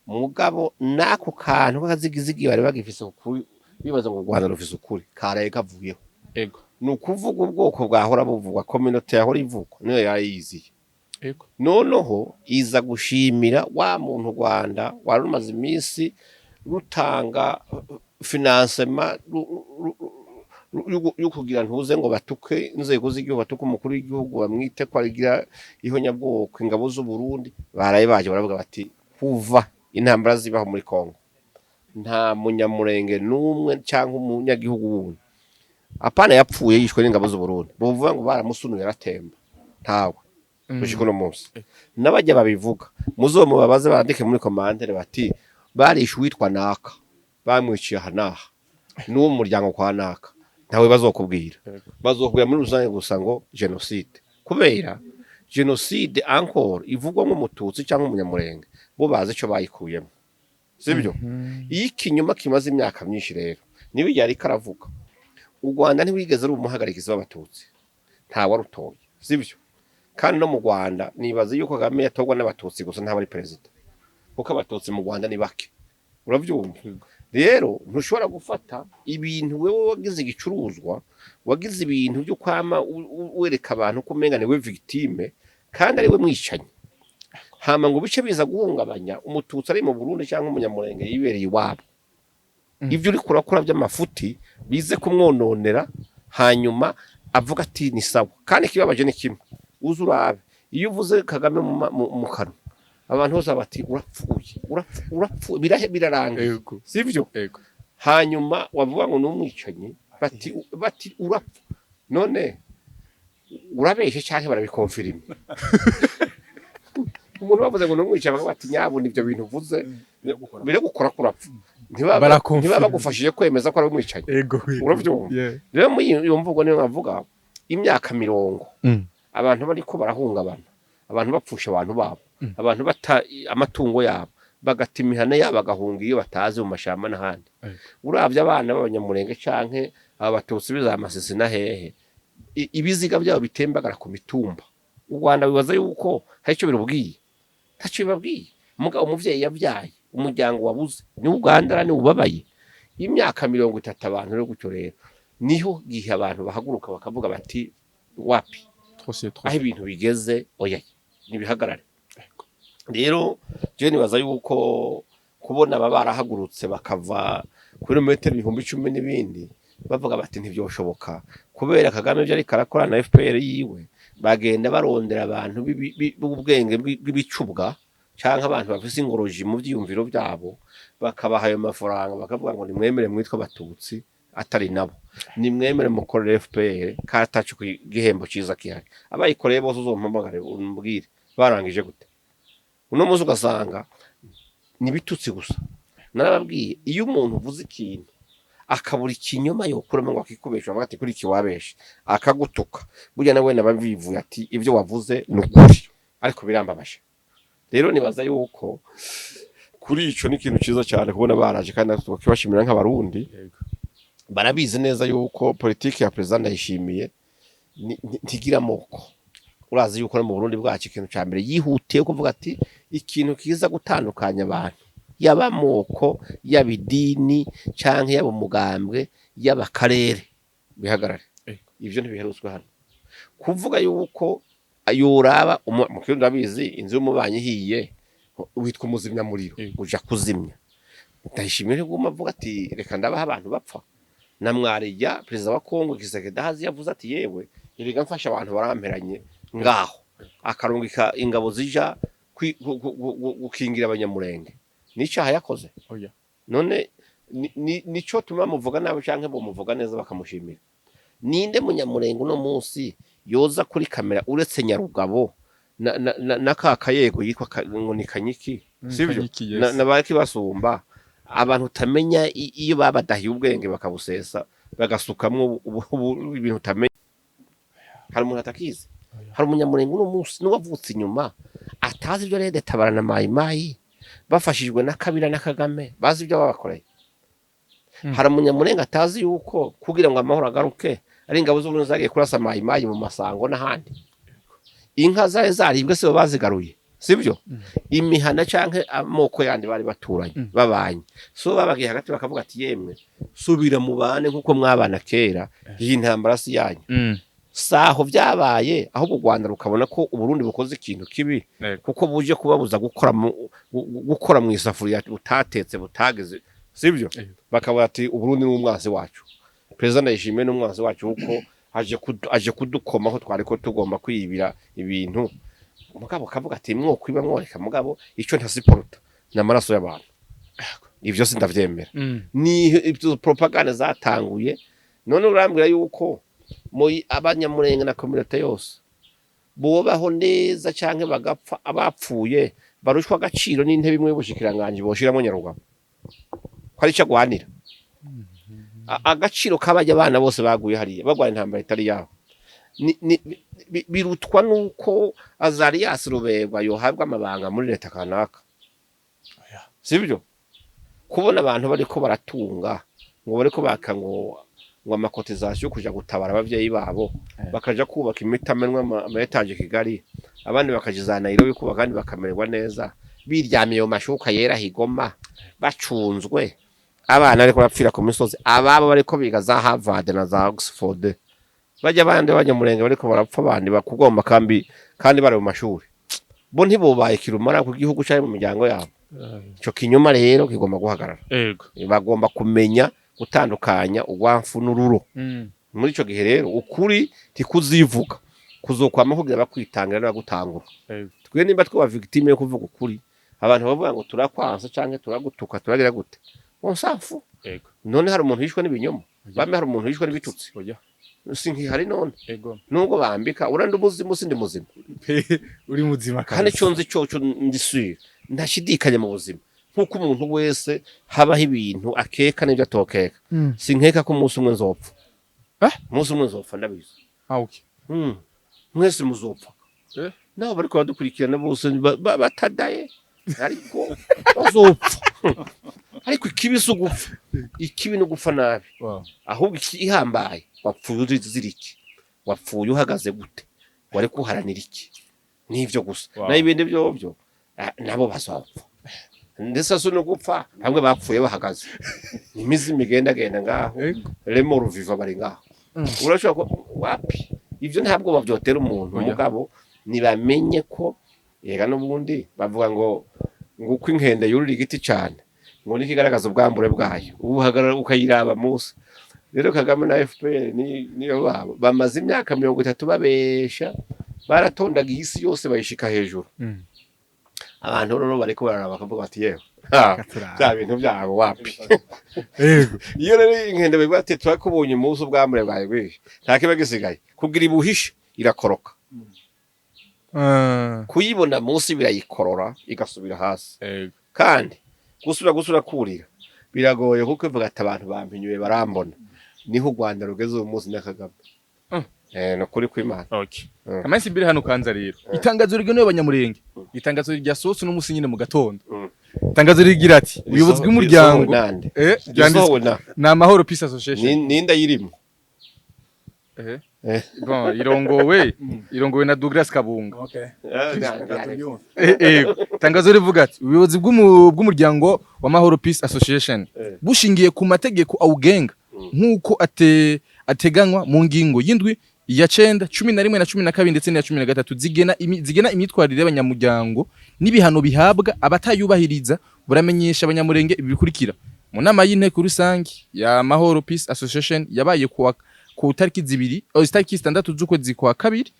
Mugabo n'ako kantu k'akazigizigi bari bagifise ukuri, bibaza ngo u Rwanda rufise ukuri, karaye kavuyeho. Ni ukuvuga ubwoko bwahora buvugwa, communauté yahora ivugwa niyo yarayiziye. Noneho iza gushimira wa muntu u Rwanda wari rumaze iminsi rutanga financement yo kugira ntuze ngo batuke inzego z'igihugu, batuke umukuru w'igihugu, bamwite ko agira ihonyabwoko. Ingabo z'u Burundi baraye baje baravuga bati: "Kuva intambara zibaho muri Kongo, nta Munyamurenge n'umwe cyangwa umunyagihugu wundi apana yapfuye yishwe n'ingabo z'u Burundi, bovuga ngo baramusunuye aratemba, ntawe gushika uno munsi." N'abajya babivuga muzomubabaze, bandike muri commentaire bati: "Barishe uwitwa naka, bamwiciye aha n'aha, n'uwo mu muryango kwa naka." Ntawe bazokubwira. Bazokubwira muri rusange gusa ngo jenoside, kubera jenoside encore ivugwa nk'Umututsi cyangwa Umunyamurenge, bo bazi icyo bayikuyemo, sibyo? Iyo ikinyoma kimaze imyaka myinshi rero, niba igihe ariko aravuga, u Rwanda ntiwigeze ari umuhagarikizi w'Abatutsi, ntawarutoye, sibyo? Kandi no mu Rwanda nibaza yuko Kagame yatorwa n'Abatutsi gusa ntaba ari perezida, kuko Abatutsi mu Rwanda ni bake, urabyumva? Rero ntushobora gufata ibintu wewe wagize igicuruzwa, wagize ibintu byo kwama wereka abantu ko umenga niwe victime kandi ari we mwicanyi, hama ngo bice biza guhungabanya Umututsi ari mu Burundi cyangwa Umunyamurenge yibereye iwabo. Ibyo uri kurakora by'amafuti bize kumwononera, hanyuma avuga ati: "Ni sawa." Kandi ikibabaje ni kimwe, uze urabe iyo uvuze Kagame mu kanwa, abantu bose bati: "Urapfuye, urapfuye, birahe, birarangiye." Sivyo? Hanyuma wavuga ngo ni umwicanyi, bati: "Urapfa." None urabeshe cyangwa barabikonfirima? Umuntu bavuze ngo ni umwicanyi, bakavuga bati: "Nyabuna ibyo bintu uvuze biragukora kurapfa." Ntibaba Barakonfirima. ntibaba bagufashije kwemeza ko ari umwicanyi. Urabyumva? Yeah. Rero muri iyo mvugo niyo navuga imyaka 40 abantu bariko barahungabana, abantu bapfusha abantu babo, abantu bata amatungo yabo, bagata imihana yabo, bagahunga iyo batazi mu mashamba n'ahandi. Uravye abana b'Abanyamurenge canke aba Batutsi biza Amasisi na hehe, ibiziga byabo bitembagara ku mitumba, u Rwanda bibaza yuko hari icyo birubwiye? Ntacyo bibabwiye. Mugabo umuvyeyi yabyaye Umuryango wabuze ni Uganda, ni ubabaye imyaka 30. Abantu rero gutyo rero niho gihe abantu bahaguruka bakavuga bati: "Wapi?" Trop c'est trop. Aho ibintu bigeze, oya, nibihagarare. Rero je nibaza yuko kubona aba barahagurutse bakava kuri metero 10,000 n'ibindi, bavuga bati ntibyoshoboka kubera Kagame ibyo ariko arakora na FPR yiwe, bagenda barondera abantu b'ubwenge bw'ibicubwa canke abantu bafise ingoroji mu vyiyumviro vyabo, bakabaha ayo mafaranga, bakavuga ngo nimwemere mwitwa Abatutsi atari nabo, nimwemere mukorere FPR kandi ataco igihembo ciza gihari. Abayikoreye bose uzompamagare umbwire barangije gute. Uno munsi ugasanga ni ibitutsi gusa. Narababwiye, iyo umuntu uvuze ikintu akabura ikinyoma yokuramo ngo akikubesha, avuga ati kuri iki wabeshe, akagutuka, burya nawe nababivuye ati ibyo wavuze ni ukuri, ariko birambabaje. Rero nibaza yuko kuri ico ni ikintu ciza cyane kubona baraje, kandi natwe tukibashimira nk'Abarundi. Barabizi neza yuko politiki ya Perezida Ndayishimiye ntigira amoko. Urazi yuko no mu Burundi bwacu ikintu ca mbere yihutiye kuvuga ati ikintu kiza gutandukanya abantu, yaba amoko, yaba idini, canke yaba umugambwe, yaba akarere, bihagarare. Ivyo ntibiherutswe hano kuvuga yuko yoraba mu Kirundi urabizi, inzu y'umubanyi ihiye witwa umuzimyamuriro, uja kuzimya. Ndayishimiye ntiguma avuga ati reka ndabaha abantu bapfa na mwarijya. Perezida wa Kongo Tshisekedi ahazi yavuze ati yewe, erega mfasha abantu baramperanye ngaho, akarungika ingabo zija gukingira Abanyamurenge. N'icyaha yakoze? Oya. None nico tuma muvuga nabi canke bomuvuga neza bakamushimira? Ninde Munyamurenge uno munsi yoza kuri kamera uretse Nyarugabo na ka kayego yitwa ngo ni Kanyiki, sivyo? Kanyiki, yes. Na baki basumba abantu utamenya iyo babadahiye ubwenge bakabusesa, bagasukamwo ibintu utamenya. Hari umuntu atakizi? Hari Umunyamurenge uno munsi n'uwavutse inyuma atazi ibyo Red Tabara na Mayi Mayi bafashijwe na Kabila na Kagame bazi ibyo babakoreye? Hari Umunyamurenge atazi yuko kugira ngo amahoro agaruke ari ingabo z'Uburundi zagiye kurasa Mayi Mayi mu Masango n'ahandi? Inka zari zaribwe sibo bazigaruye, sibyo? Imihana canke amoko yandi bari baturanye, babanye, so babagiye hagati bakavuga ati yemwe, subira mu bane nkuko mwabana kera, iyi ntambara si yanyu. Saho byabaye, ahubwo u Rwanda rukabona ko Uburundi bukoze ikintu kibi, kuko buje kubabuza gukora mu isafuriya butatetse butageze, sibyo? Bakavuga ati Uburundi ni umwanzi wacu, Perezida Ndayishimiye ni umwanzi wacu, kuko aje kudukoma aho twari ko tugomba kwibira ibintu. Mugabo kavuga ati mwokwiba mworeka, mugabo icyo ntasiporuta ni amaraso y'abantu, ibyo sindavyemera. Ni ibyo propaganda zatanguye. None urambwira yuko muri Abanyamurenge na communauté yose bobaho neza canke bagapfa, abapfuye barushwa agaciro n'intebe imwe y'ubushikiranganje boshiramo Nyarugabo ko ari ico agwanira? Agaciro k'abajya abana bose baguye hariya bagwana intambara itari yabo birutwa nuko Azarias Ruberwa yohabwa amabanga muri leta kanaka, sibyo? Kubona abantu bariko baratunga ngo bariko baka ngo ama cotisations yo kuja gutabara abavyeyi babo, bakaja kubaka imitamenwa, ama étages Kigali, abandi bakaja za Nairobi kubaka, kandi bakamererwa neza biryamiye mu mashuka yera higoma, bacunzwe, abana bariko barapfira ku misozi, ababo bariko biga za Harvard na za Oxford, bajya abandi b'Abanyamurenge bariko barapfa, abandi bakugomba kambi kandi bari mu mashuri, bo ntibubaye kirumara ku gihugu canke mu miryango yabo. Ico kinyoma rero kigomba guhagarara. Bagomba kumenya gutandukanya urwamfu n'ururo. Muri ico gihe rero ukuri ntikuzivuga, kuzokwama kugira bakwitangira n'abagutangura. Twe nimba twaba victime yo kuvuga ukuri, abantu bavuga ngo turakwansa canke turagutuka, turagira gute, on s'en fout. None hari umuntu yishwe n'ibinyoma? Bame hari umuntu yishwe n'ibitutsi? Oya. Sinkihari none? Nubwo bambika urandi ubuzima, sindi muzima? Uri muzima. Kandi ico nzi coco, ndi sûr, ntashidikanya mu buzima, nk'uko umuntu wese habaho ibintu akeka n'ibyo atokeka. Sinkeka ko umunsi umwe nzopfa. Eh? Umunsi umwe nzopfa, ndabizi. Ah, okay. Mwese muzopfa. Nabo bariko badukurikirana bose batadaye, ariko bazopfa. Ariko ikibi si ugupfa, ikibi ni ugupfa nabi. Ahubwo ihambaye, wapfuye uzira iki? Wapfuye uhagaze gute? Wari kuharanira iki? Nivyo gusa. Naho ibindi vyovyo, nabo bazopfa. Ndetse si no gupfa, bamwe bapfuye bahagaze, imizimu igendagenda ngaho. Les morts vivants bari ngaho. Urashobora ko wapi, ivyo ntabwo bavyotera umuntu. Oya. Mugabo nibamenye ko yega n'ubundi bavuga ngo uko inkende yurira igiti cyane ngo niko igaragaza ubwambure bwayo, ubuhagarara ukayiraba munsi. Rero Kagame na FPR niyo babo bamaze imyaka 30 babesha, baratondaga isi yose bayishika hejuru. Abantu rero bariko bararaba bakavuga bati: "Yewe ha, bya bintu byabo wapi." Iyo rero inkende bavuga ati: "Turakubonye umunsi, ubwambure bwawe bwinshi," nta kiba gisigaye kugira ibuhishe, irakoroka. Kuyibona munsi birayikorora igasubira hasi. Kandi gusubira kurira biragoye, kuko ivuga ati: "Abantu bampinyuye, barambona." Niho u Rwanda rugeze uyu munsi na Kagame. No kuri kw'Imana. Okay. Amansi mbere hano kanza rero. Itangazo rigenewe abanyamurenge. Itangazo ryasohotse no musi nyine mu gatondo. Itangazo rigira ati: ubuyobozi bw'umuryango Risohowe nande? Ryanditswe Risohowe na na Amahoro Peace Association. Ninda yirimo? Bon, irongowe na Douglas Kabunga. Okay. Tubyumve. Itangazo rivuga ati: ubuyobozi bw'umuryango wa Mahoro Peace Association bushingiye ku mategeko awugenga nk'uko ateganywa mu ngingo y'indwi, iya cenda, 11 na 12 ndetse n'iya 13 zigena imyitwarire y'abanyamuryango n'ibihano bihabwa abatayubahiriza, buramenyesha abanyamurenge ibi bikurikira: mu nama y'inteko rusange ya Mahoro Peace Association yabaye ku tariki 2, oh, tariki 6 z'ukwezi kwa kabiri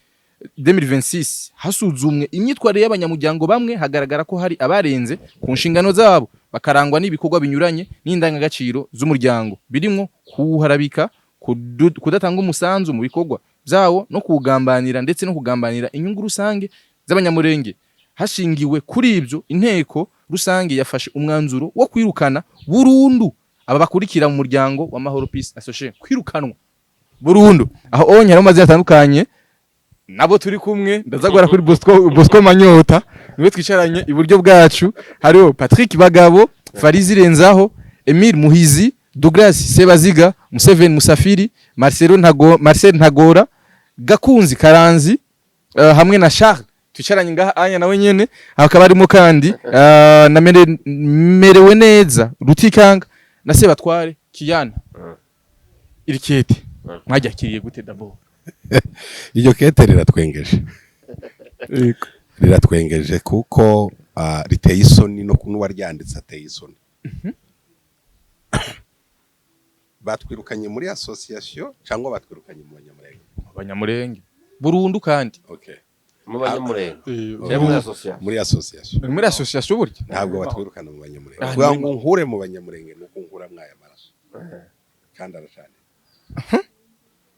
2026, hasuzumwe imyitwarire y'abanyamuryango bamwe, hagaragara ko hari abarenze ku nshingano zabo, bakarangwa n'ibikorwa binyuranye n'indangagaciro z'umuryango, birimwo kuwuharabika, kudatanga umusanzu mu bikorwa byawo no kuwugambanira, ndetse no kugambanira inyungu rusange z'abanyamurenge. Hashingiwe kuri ibyo, inteko rusange yafashe umwanzuro wo kwirukana burundu aba bakurikira mu muryango wa Mahoro Peace Association. Kwirukanwa burundu aho onye harimo amazina atandukanye nabo turi kumwe. Ndaza guhera kuri Bosco, Bosco Manyota niwe twicaranye iburyo bwacu. Hariho Patrick Bagabo, Farizi Renzaho, Emile Muhizi, Douglas Sebaziga, Museveni Musafiri, Marcelo Ntago, Marcel Ntagora, Gakunzi Karanzi, hamwe na Charles twicaranye ngaha anya nawe nyene. Hakaba harimo kandi na Merewe neza Rutikanga na Sebatware Kiyana. Iri kete mwaryakiriye gute d'abord? Iryo kete riratwengeje, riratwengeje kuko riteye isoni, no n'uwaryanditse ateye isoni. Batwirukanye muri association cyangwa batwirukanye mu Banyamurenge? Abanyamurenge burundu kandi. Okay. Mu Banyamurenge cyangwa muri association? Muri association. Muri association burya. Ntabwo batwirukana mu Banyamurenge. Ah, Kugira ngo nkure mu Banyamurenge nuko nkura mwaya maraso kandi aracane.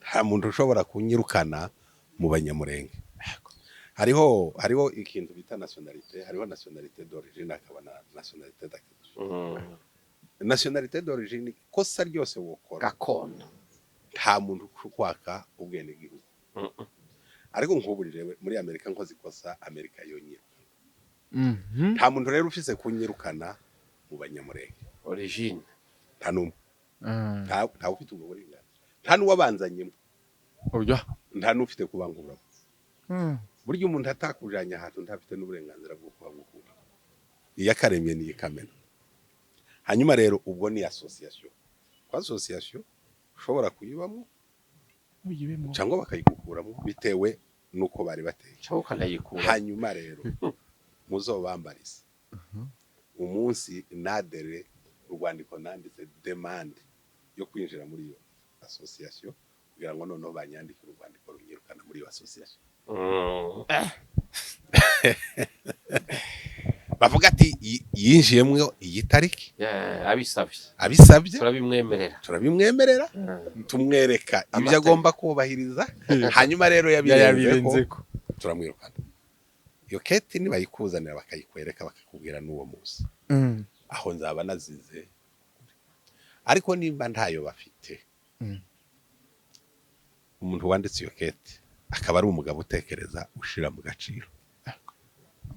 Nta muntu ushobora kunyirukana mu Banyamurenge. Hariho ikintu bita nationalité. Hariho nationalité d'origine, hakaba na nationalité d'acquisition. Nationalité d'origine, ikosa ryose wokora, Gakondo. nta muntu ukwaka ubwenegihugu. Ariko nk'ubu jewe muri Amerika nkoze ikosa, Amerika yonyirukana. Nta muntu rero ufise kunyirukana mu Banyamurenge. Origine. Nta n'umwe. Nta ufite ubwo burenganzira, nta n'uwabanzanyemo. Oya. Nta n'ufite kubankuramo. Burya umuntu atakujanye ahantu ntafite n'uburenganzira bwo kuhagukura. Iyo akaremye niyo ikamena. Hanyuma rero ubwo ni association. Ko association ushobora kuyibamo cyangwa bakayigukuramo bitewe n'uko bari bateye. Cyangwa ukanayikura. Hanyuma rero muzobambarize umunsi nadere urwandiko nanditse demande yo kwinjira muri iyo association, kugira ngo noneho banyandike urwandiko runyirukana muri iyo association. Bavuga ati: "Yinjiyemwo iyi tariki Yeah, abisabye. abisabye, Turabimwemerera. turabimwemerera, tumwereka ibyo Amategeko. agomba kubahiriza, hanyuma rero yabirenzeko Yabirenzeko. turamwirukana." Iyo keti nibayikuzanira bakayikwereka, bakakubwira n'uwo munsi, aho nzaba nazize. Ariko nimba ntayo bafite, umuntu wanditse iyo kete akaba ari umugabo utekereza, ushira mu gaciro,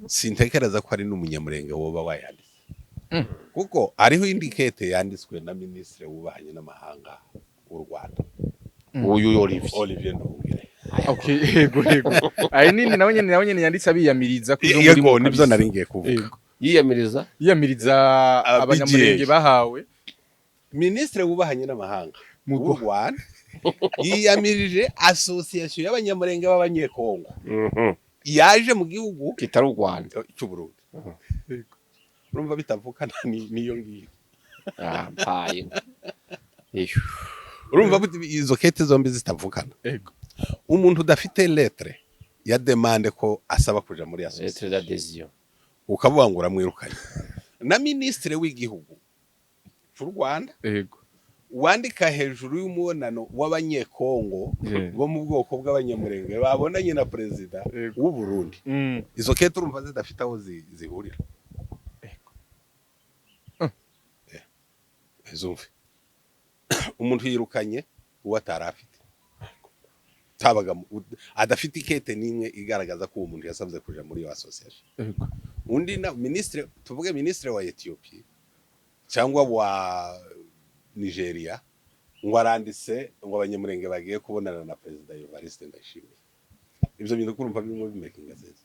sintekereza ko ari n'umunyamurenge woba wayanditse, kuko hariho indi kete yanditswe na minisitiri w'ububanyi n'amahanga w'u Rwanda. Uyu Olivier. Olivier Nduhungirehe. Okay, yego. Ayi nini nawe nyene yanditse abiyamiriza ko Yego, nibyo nari ngiye kuvuga. Yego. Yiyamiriza. Yiyamiriza Aba abanyamurenge BGA. bahawe. Minisitiri wubahanye n'amahanga Mu w'u Rwanda yiyamirije association y'abanyamurenge b'abanyekongo yaje mu gihugu kitari u Rwanda. Cy'u Burundi. Urumva bitavukana niyo ngiyo. Ah, mpaye. Iyo. Urumva izo kete zombi zitavukana. Umuntu udafite lettre ya demande ko asaba kuja muri association, Lettre d'adhésion. ukavuga ngo uramwirukanye, na minisitiri w'igihugu cy'u Rwanda wandika hejuru y'umubonano w'abanyekongo bo mu bwoko bw'abanyamurenge babonanye na perezida w'u Burundi, izo kete urumva zidafite aho zihurira. Zumve, umuntu yirukanye uwo atari afite, tabaga adafite ikete n'imwe igaragaza ko uwo muntu yasabye kuja muri iyo association. Undi na minisitiri, tuvuge minisitiri wa Ethiopia cyangwa wa Nigeria, ngo aranditse ngo abanyamurenge bagiye kubonana na perezida Evariste Ndayishimiye. Ibyo bintu kurumva birimo bimakinga sense?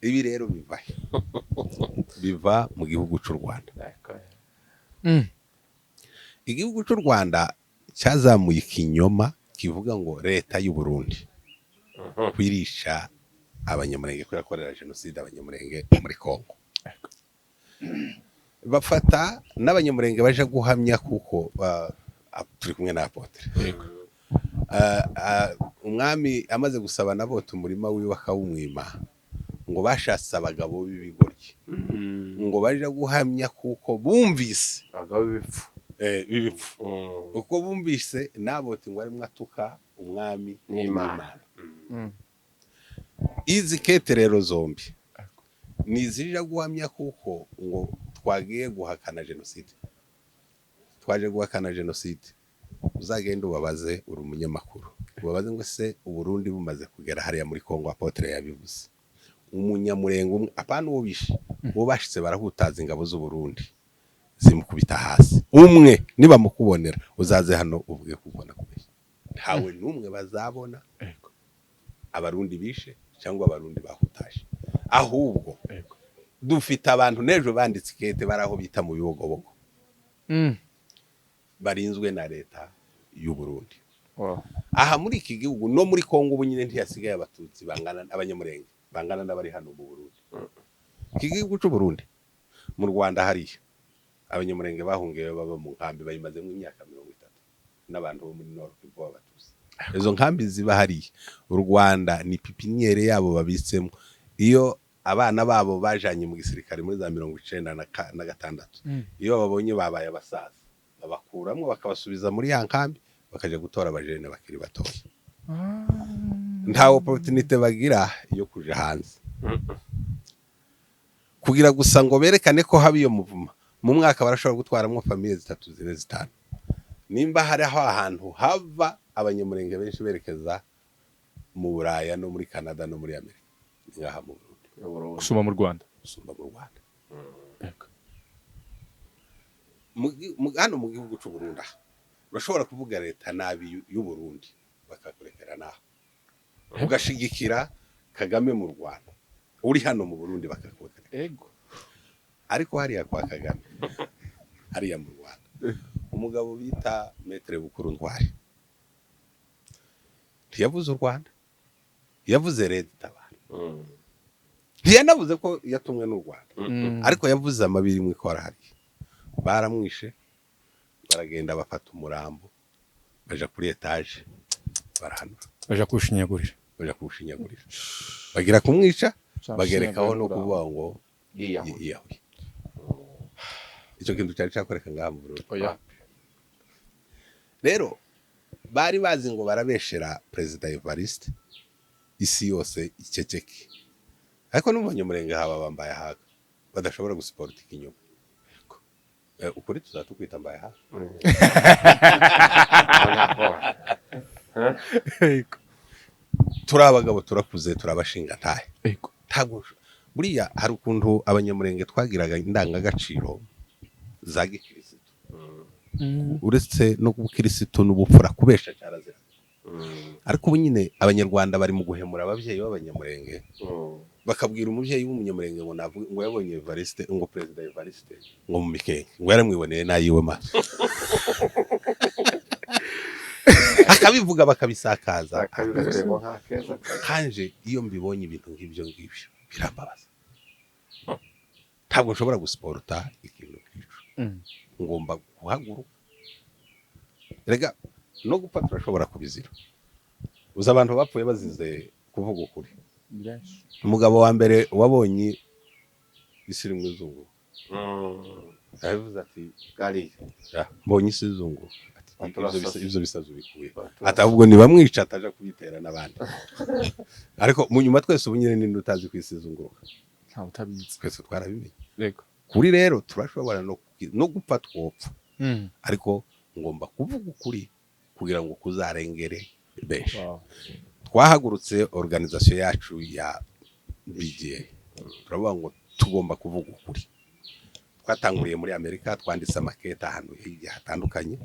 Ibi rero biva he? Biva mu gihugu cy'u Rwanda. Igihugu cy'u Rwanda cyazamuye ikinyoma kivuga ngo leta y'u Burundi kwirisha abanyamurenge, ko yakorera jenoside abanyamurenge muri Kongo. Bafata n'abanyamurenge baje guhamya, kuko turi kumwe na apôtre. Umwami amaze gusaba Naboti umurima wiwe akawumwima, ngo bashatse abagabo b'ibigoryi ngo baje guhamya kuko bumvise Abagabo b'ibipfu. B'ibipfu, uko bumvise Naboti ngo arimo atuka umwami n'Imana. Izi kete rero zombi ni izija guhamya kuko ngo twagiye guhakana jenoside, twaje guhakana jenoside. Uzagende ubabaze, uri umunyamakuru, ubabaze ngo se Uburundi bumaze kugera hariya muri Kongo, apôtre yabivuze, umunyamurenge umwe, apana uwo bishe, uwo bashitse barahutaza ingabo z'u Burundi zimukubita hasi, umwe nibamukubonera uzaze hano uvuge kuko nakubeshye. Ntawe n'umwe bazabona abarundi bishe cyangwa abarundi bahutaje. Ahubwo dufite abantu n'ejo banditse ikete bari aho bita mu Bibogobogo, barinzwe na leta y'u Burundi. Aha muri iki gihugu no muri Kongo ubu nyine ntiyasigaye abatutsi bangana, abanyamurenge bangana n'abari hano mu Burundi. Iki gihugu cy'u Burundi, mu Rwanda hariya abanyamurenge bahungiye baba mu nkambi bayimazemo imyaka 30, n'abantu bo muri Nord Kivu b'abatutsi. Izo nkambi ziba hariya, u Rwanda ni pépinière yabo babitsemo. Iyo abana babo bajanye mu gisirikare muri za 96, iyo babonye babaye abasaza, babakuramo bakabasubiza muri ya nkambi, bakaja gutora abajene bakiri batoya. Nta opportunité bagira yo kuja hanze kugira gusa ngo berekane ko haba iyo muvuma. Mu mwaka barashobora gutwaramo famille zitatu, zine, zitanu. Nimba hariho ahantu hava abanyamurenge benshi berekeza mu Buraya no muri Canada no muri Amerika, ni ngaha mu Burundi. Gusuma mu Rwanda. Gusumba mu Rwanda. Hano mu gihugu cy'u Burundi aha urashobora kuvuga leta nabi y'u Burundi bakakurekera, naho ugashigikira Kagame mu Rwanda uri hano mu Burundi bakakurekera. Ariko hariya kwa Kagame, hariya mu Rwanda, umugabo bita Maître Bukuru Ntwari ntiyavuze u Rwanda, yavuze leta itabara. Ntiyanavuze ko yatumwe n'u Rwanda, ariko yavuze amabiri mu ikora hariya. Baramwishe, baragenda bafata umurambo, baja kuri étage barahanura. Baja kuwushinyagurira. Baja kuwushinyagurira, bagira kumwica bagerekaho no kuvuga ngo Yiyahuye. Yiyahuye. Icyo kintu cyari cyakoreka ngaha mu Burundi? Oya. Rero bari bazi ngo barabeshera perezida Evariste, isi yose iceceke, ariko no mu banyamurenge haba bambaye ahaga badashobora gusiporta ikinyoma. Ukuri tuzatukwita mbaye haga. Turi abagabo, turakuze, turabashinga ntahe. Ntabwo buriya hari ukuntu abanyamurenge twagiraga indangagaciro za gikirisitu, uretse no gukirisitu n'ubupfura, kubesha cyarazira. Ariko ubu nyine abanyarwanda bari mu guhemura ababyeyi b'abanyamurenge. Bakabwira umubyeyi w'Umunyamurenge ngo navuge ngo yabonye Evariste, ngo Perezida Evariste ngo mu Mikenke, ngo yaramwiboneye n'ayiwe maso, akabivuga bakabisakaza. Akabivuze nka keza. Kanje iyo mbibonye ibintu nk'ibyo ngibyo birambabaza. Ntabwo nshobora gusupporta ikintu nk'icyo. Ngomba guhaguruka. Rega no gupfa turashobora kubizira. Uzi abantu bapfuye bazize kuvuga ukuri? Ni benshi. Umugabo wa mbere wabonye isi iri mu izungu yabivuze ati: Gari. "Ah, mbonye isi izungu." Ati, Baturasasa. Ibyo bisazi ubikuye?" Ati: "Ahubwo nibamwica ataja kubitera n'abandi." Ariko mu nyuma twese ubu nyine ninde utazi ku isi izunguruka? Ntawe utabizi. Twese twarabimenye. Kuri rero turashobora no gupfa, twopfa, ariko ngomba kuvuga ukuri kugira ngo kuzarengere benshi. Twahagurutse organisation yacu ya BGA, turavuga ngo tugomba kuvuga ukuri. Twatanguriye muri Amerika, twanditse amaketa ahantu hirya hatandukanye,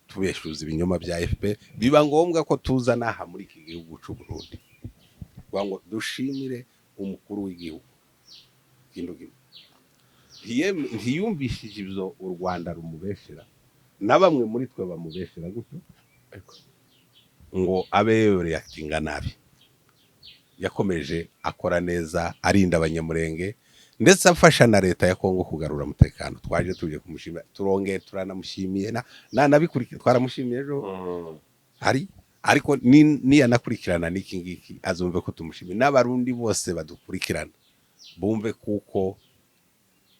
tubeshuza ibinyoma bya FPR. Biba ngombwa ko tuza n'aha muri iki gihugu cy'u Burundi kugira ngo dushimire umukuru w'igihugu ikintu kimwe. Ntiyumvishije ibyo u Rwanda rumubeshera na bamwe muri twe bamubeshera gutyo ngo abe yoreactinga nabi. Yakomeje akora neza, arinda Abanyamurenge, ndetse afasha na leta ya Kongo kugarura umutekano. Twaje tuje kumushimira, turongeye turanamushimiye nanabikurikira twaramushimiye ejo hari, ariko niyanakurikirana n'iki ngiki azumve ko tumushimiye, n'Abarundi bose badukurikirana bumve kuko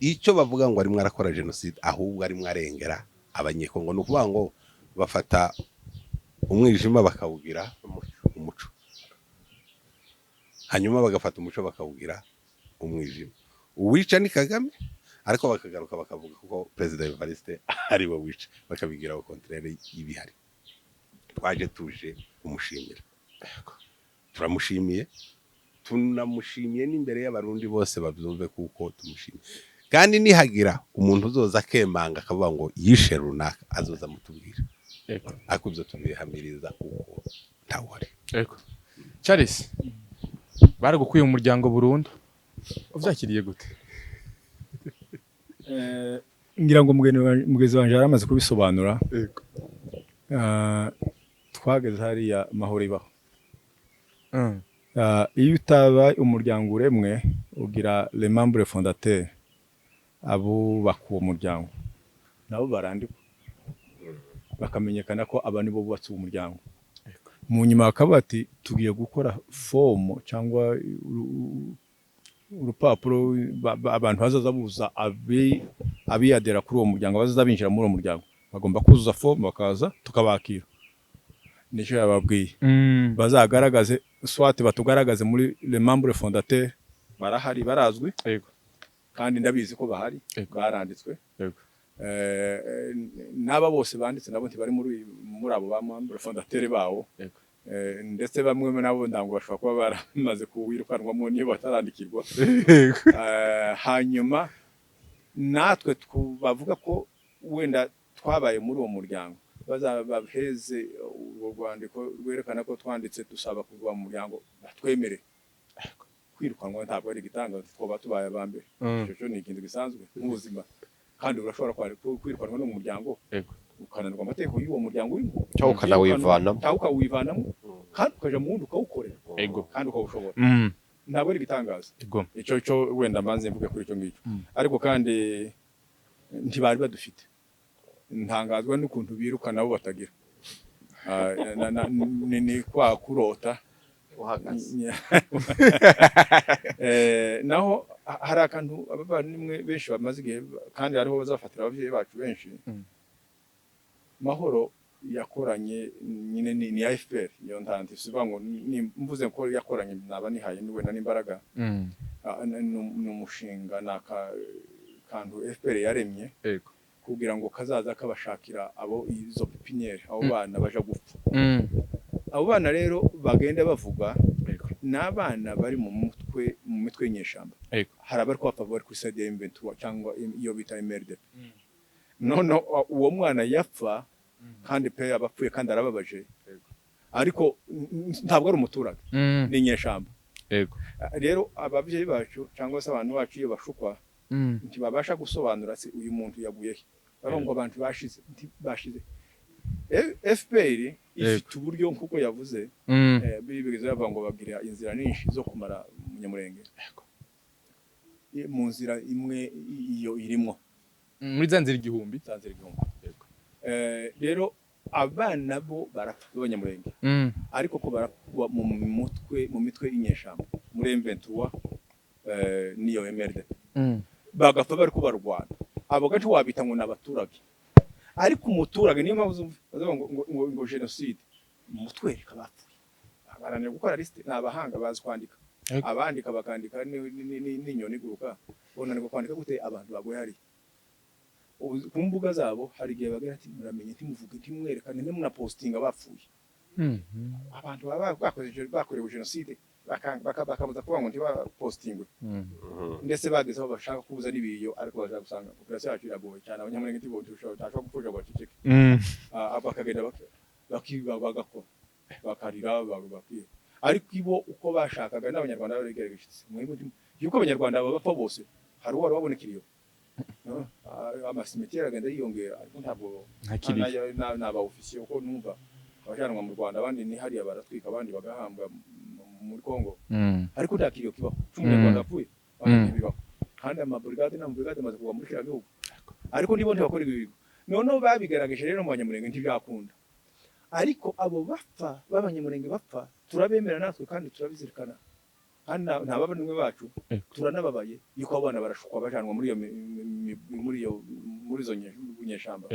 icyo bavuga ngo arimo arakora jenoside, ahubwo arimo arengera Abanyekongo. Ni ukuvuga ngo bafata umwijima bakawugira umuco, hanyuma bagafata umuco bakawugira umwijima. Uwica ni Kagame, ariko bakagaruka bakavuga ko Perezida Evariste ari we wica, bakabigira contraire y'ibihari. Twaje tuje kumushimira, turamushimiye, tunamushimiye n'imbere y'Abarundi bose babyumve kuko tumushimiye. Kandi nihagira umuntu uzoza akemanga akavuga ngo yishe runaka, azoza amutubwira. Ariko ibyo tubihamiriza kuko ntawuhari. Yego. Charles, baragukuye mu muryango burundu, uvyakiriye gute? Ngira ngo mugenzi wanje yari amaze kubisobanura. Twageze hariya amahoro ibaho. Iyo utaba umuryango uremwe ugira les membres fondateurs, abubaka uwo muryango nabo barandikwa, bakamenyekana ko aba nibo bubatse uwo muryango. Mu nyuma bakaba bati tugiye gukora fomu cyangwa urupapuro abantu bazaza buza abiyadera kuri uwo muryango, bazaza binjira muri uwo muryango bagomba kuzuza fomu bakaza tukabakira. Nicyo yababwiye. Bazagaragaze, soit batugaragaze muri les membres fondateurs, barahari, barazwi. Kandi ndabizi ko bahari. Baranditswe. N'aba bose banditse nabo ntibari muri abo ba membres fondateurs bawo. Ndetse bamwe nabo ntabwo bashobora kuba baramaze kuwirukanwamo niyo batarandikirwa. Hanyuma natwe bavuga ko wenda twabaye muri uwo muryango, bazabaheze urwo rwandiko rwerekana ko twanditse dusaba kuva mu muryango, batwemere. Kwirukanwa ntabwo ari igitangaza, twaba tubaye aba mbere. Icyo cyo ni ikintu gisanzwe mu buzima, kandi urashobora kwirukanwa no mu muryango, ukananirwa amategeko y'uwo muryango urimo. Cyangwa ukanawivanamo. Cyangwa ukawuvanamo kandi ukaja mu wundi ukawukorera kandi ukawushobora. Ntabwo ari igitangaza. Icyo cyo wenda mbanze mvuge kuri icyo ngicyo. Ariko kandi ntibari badufite. Ntangazwa n'ukuntu biruka nabo batagira. Ni kwa kurota uhagaze. Naho hari akantu abavandimwe benshi bamaze igihe, kandi hariho bazafatira ababyeyi bacu benshi. Mahoro yakoranye nyine ni ya FPR iyo ntanti sivuga ngo mvuze ko yakoranye naba nihaye wenda n'imbaraga. Ni umushinga, ni kantu FPR yaremye kugira ngo kazaza kabashakira abo izo pépinière, abo bana baja gupfa. Abo bana rero bagenda bavuga ni abana bari mu mitwe y'inyeshyamba. Hari abari kwapfa bari kuri side ya M23 cyangwa iyo bita MRDP. None uwo mwana yapfa kandi pe abapfuye kandi arababaje, ariko ntabwo ari umuturage, ni inyeshyamba. Ego. Rero ababyeyi bacu cyangwa se abantu bacu iyo bashukwa, ntibabasha gusobanura se uyu muntu yaguye he. Baravuga ngo abantu bashize, bashize. FPR ifite uburyo, nk'uko yavuze, bigeze bavuga ngo bagira inzira nyinshi zo kumara Umunyamurenge. Mu nzira imwe iyo irimo. Muri za nzira 1000. Za nzira 1000. Rero abana bo barapfa b'Abanyamurenge, ariko ko barapfa mu mutwe, mu mitwe y'inyeshamba, muri M23 n'iyo MRD, bagapfa bari kubarwana. Abo gace wabita ngo ni abaturage, ariko umuturage, niyo mpamvu bavuga ngo jenoside, mutwereka bapfuye barananiwe gukora liste. Ni abahanga bazi kwandika. Abandika bakandika n'inyoni iguruka, bonanirwa kwandika gute abantu baguye hariya? Ku mbuga zabo hari igihe bagira ati: "Muramenye ntimuvuge, ntimwerekane, ntimunapostinga bapfuye." Abantu baba bakoze bakorewe jenoside bakabuza kuvuga ngo ntibapostingwe. Ndetse bageze aho bashaka kubuza n'ibiyo, ariko baza gusanga population yacu iragoye cyane, Abanyamurenge ntibashobora gupfusha ngo baceceke. Bakagenda bakiba, bagakora, bakarira, bakiba. Ariko ibo uko bashakaga n'Abanyarwanda barigerageje, mwebwe yuko Abanyarwanda bapfa bose, hari uwari wabona ikiriyo. Amasimetiere agenda yiyongera, ariko ntabwo Ntakiriyo. Ni aba ofisiye uko numva abajanwa mu Rwanda, abandi ni hariya baratwika, abandi bagahambwa muri Kongo, ariko nta kiriyo kibaho c'Umunyarwanda apfuye. Abandi ntibibaho, kandi amabrigade n'amabrigade amaze kugwa muri kiriya gihugu, ariko nibo ntibakora ibi bigo. Noneho babigaragaje rero mu Banyamurenge ntibyakunda, ariko abo bapfa b'Abanyamurenge bapfa turabemera natwe kandi turabizirikana, kandi nta bavandimwe bacu. Turanababaye yuko abo bana barashukwa bajanwa muri iyo mi- mi- mi- muri iyo muri izo bunyeshamba,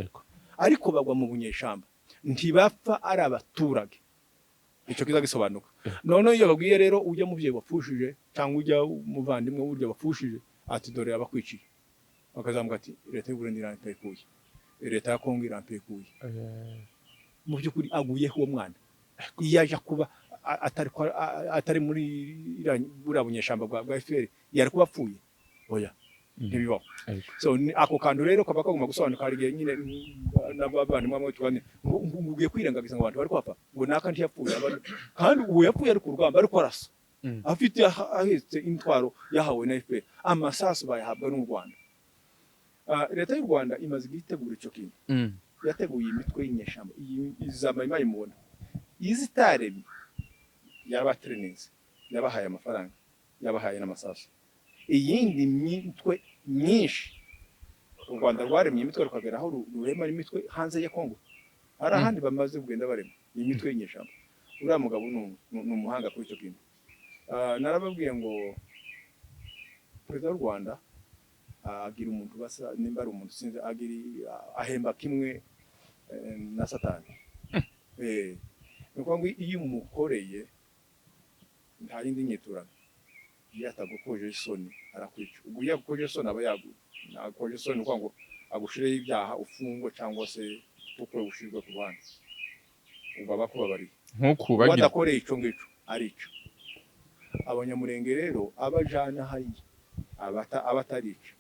ariko bagwa mu bunyeshamba, ntibapfa ari abaturage. Icyo kiza gisobanuka. Noneho iyo babwiye rero ujya mubyeyi wapfushije cyangwa ujya umuvandimwe w'urya wapfushije, ati: "Dore abakwiciye," bakazamuka ati: "Leta y'u Burundi irampekuye, leta ya Kongo irampekuye." Mu by'ukuri aguyeho uwo mwana, iyo aja kuba atari muri buriya bunyeshamba bwa FPR, yari kuba apfuye? Oya, ntibibaho. So ako kantu rero kaba kagomba gusobanuka. Hari igihe nyine n'abavandimwe bamwe tuganira ngo ugiye kwirengagiza ngo abantu bari kwapfa, ngo naka ntiyapfuye, kandi uwo yapfuye ari ku rugamba, ariko arasa, afite ahetse intwaro yahawe na FPR, amasasu bayahabwa n'u Rwanda. Leta y'u Rwanda imaze igihe itegura icyo kintu. Yateguye imitwe y'inyeshyamba, iyi iza Mayimayi mubona, izitaremye yarabatereninze, yabahaye amafaranga, yabahaye n'amasasu. Iyindi mitwe myinshi, u Rwanda rwaremye imitwe rukagera aho rurema imitwe hanze ya Kongo. Hari ahandi bamaze kugenda barema iyi mitwe y'inyeshyamba. Uriya mugabo ni umuhanga kuri icyo kintu. Narababwiye ngo perezida w'u Rwanda agira umuntu basa, nimba ari umuntu sinzi, agira ahemba kimwe na Satani. Ni ukuvuga ngo iyo umukoreye nta yindi nyiturano, iyo atagukoje isoni arakwica. Ubwo iyo agukoje isoni aba yagukoje isoni, ni ukuvuga ngo agushireho ibyaha, ufungwe cyangwa se ukwe ushirwe ku ruhande, ubwo aba akubabariye. Nk'uku Uwo bagira adakoreye ico ngico arica. Abanyamurenge rero abajana hariya abatarica,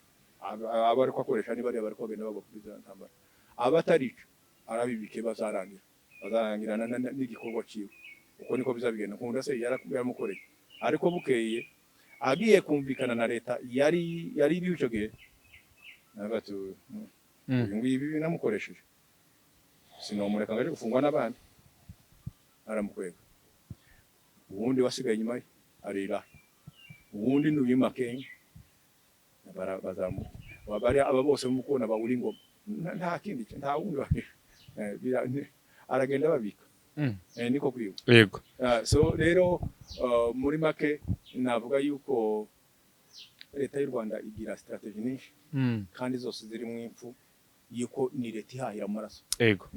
aba ariko akoresha, niba ariya bariko bagenda bagwa kuri za ntambara, abatarica arabibike, bazarangirana n'igikorwa ciwe. Uko niko bizabigenda. Nkunda se yaramukoreye, ariko bukeye agiye kumvikana na leta yari iriho ico gihe, navuga ati: "Uyu nguyu ibi namukoresheje, sinomureka ngo aje gufungwa n'abandi." Aramukwega. Uwundi wasigaye inyuma ye arira, uwundi ni uyu Makenga. Bazamu bari aba bose mukubona bawuri ingoma. Nta kindi, nta wundi aragenda babika. Niko kwiwe. So rero muri make navuga yuko leta y'u Rwanda igira strategy nyinshi, kandi zose zirimo impfu, yuko ni leta ihahira amaraso. Ego.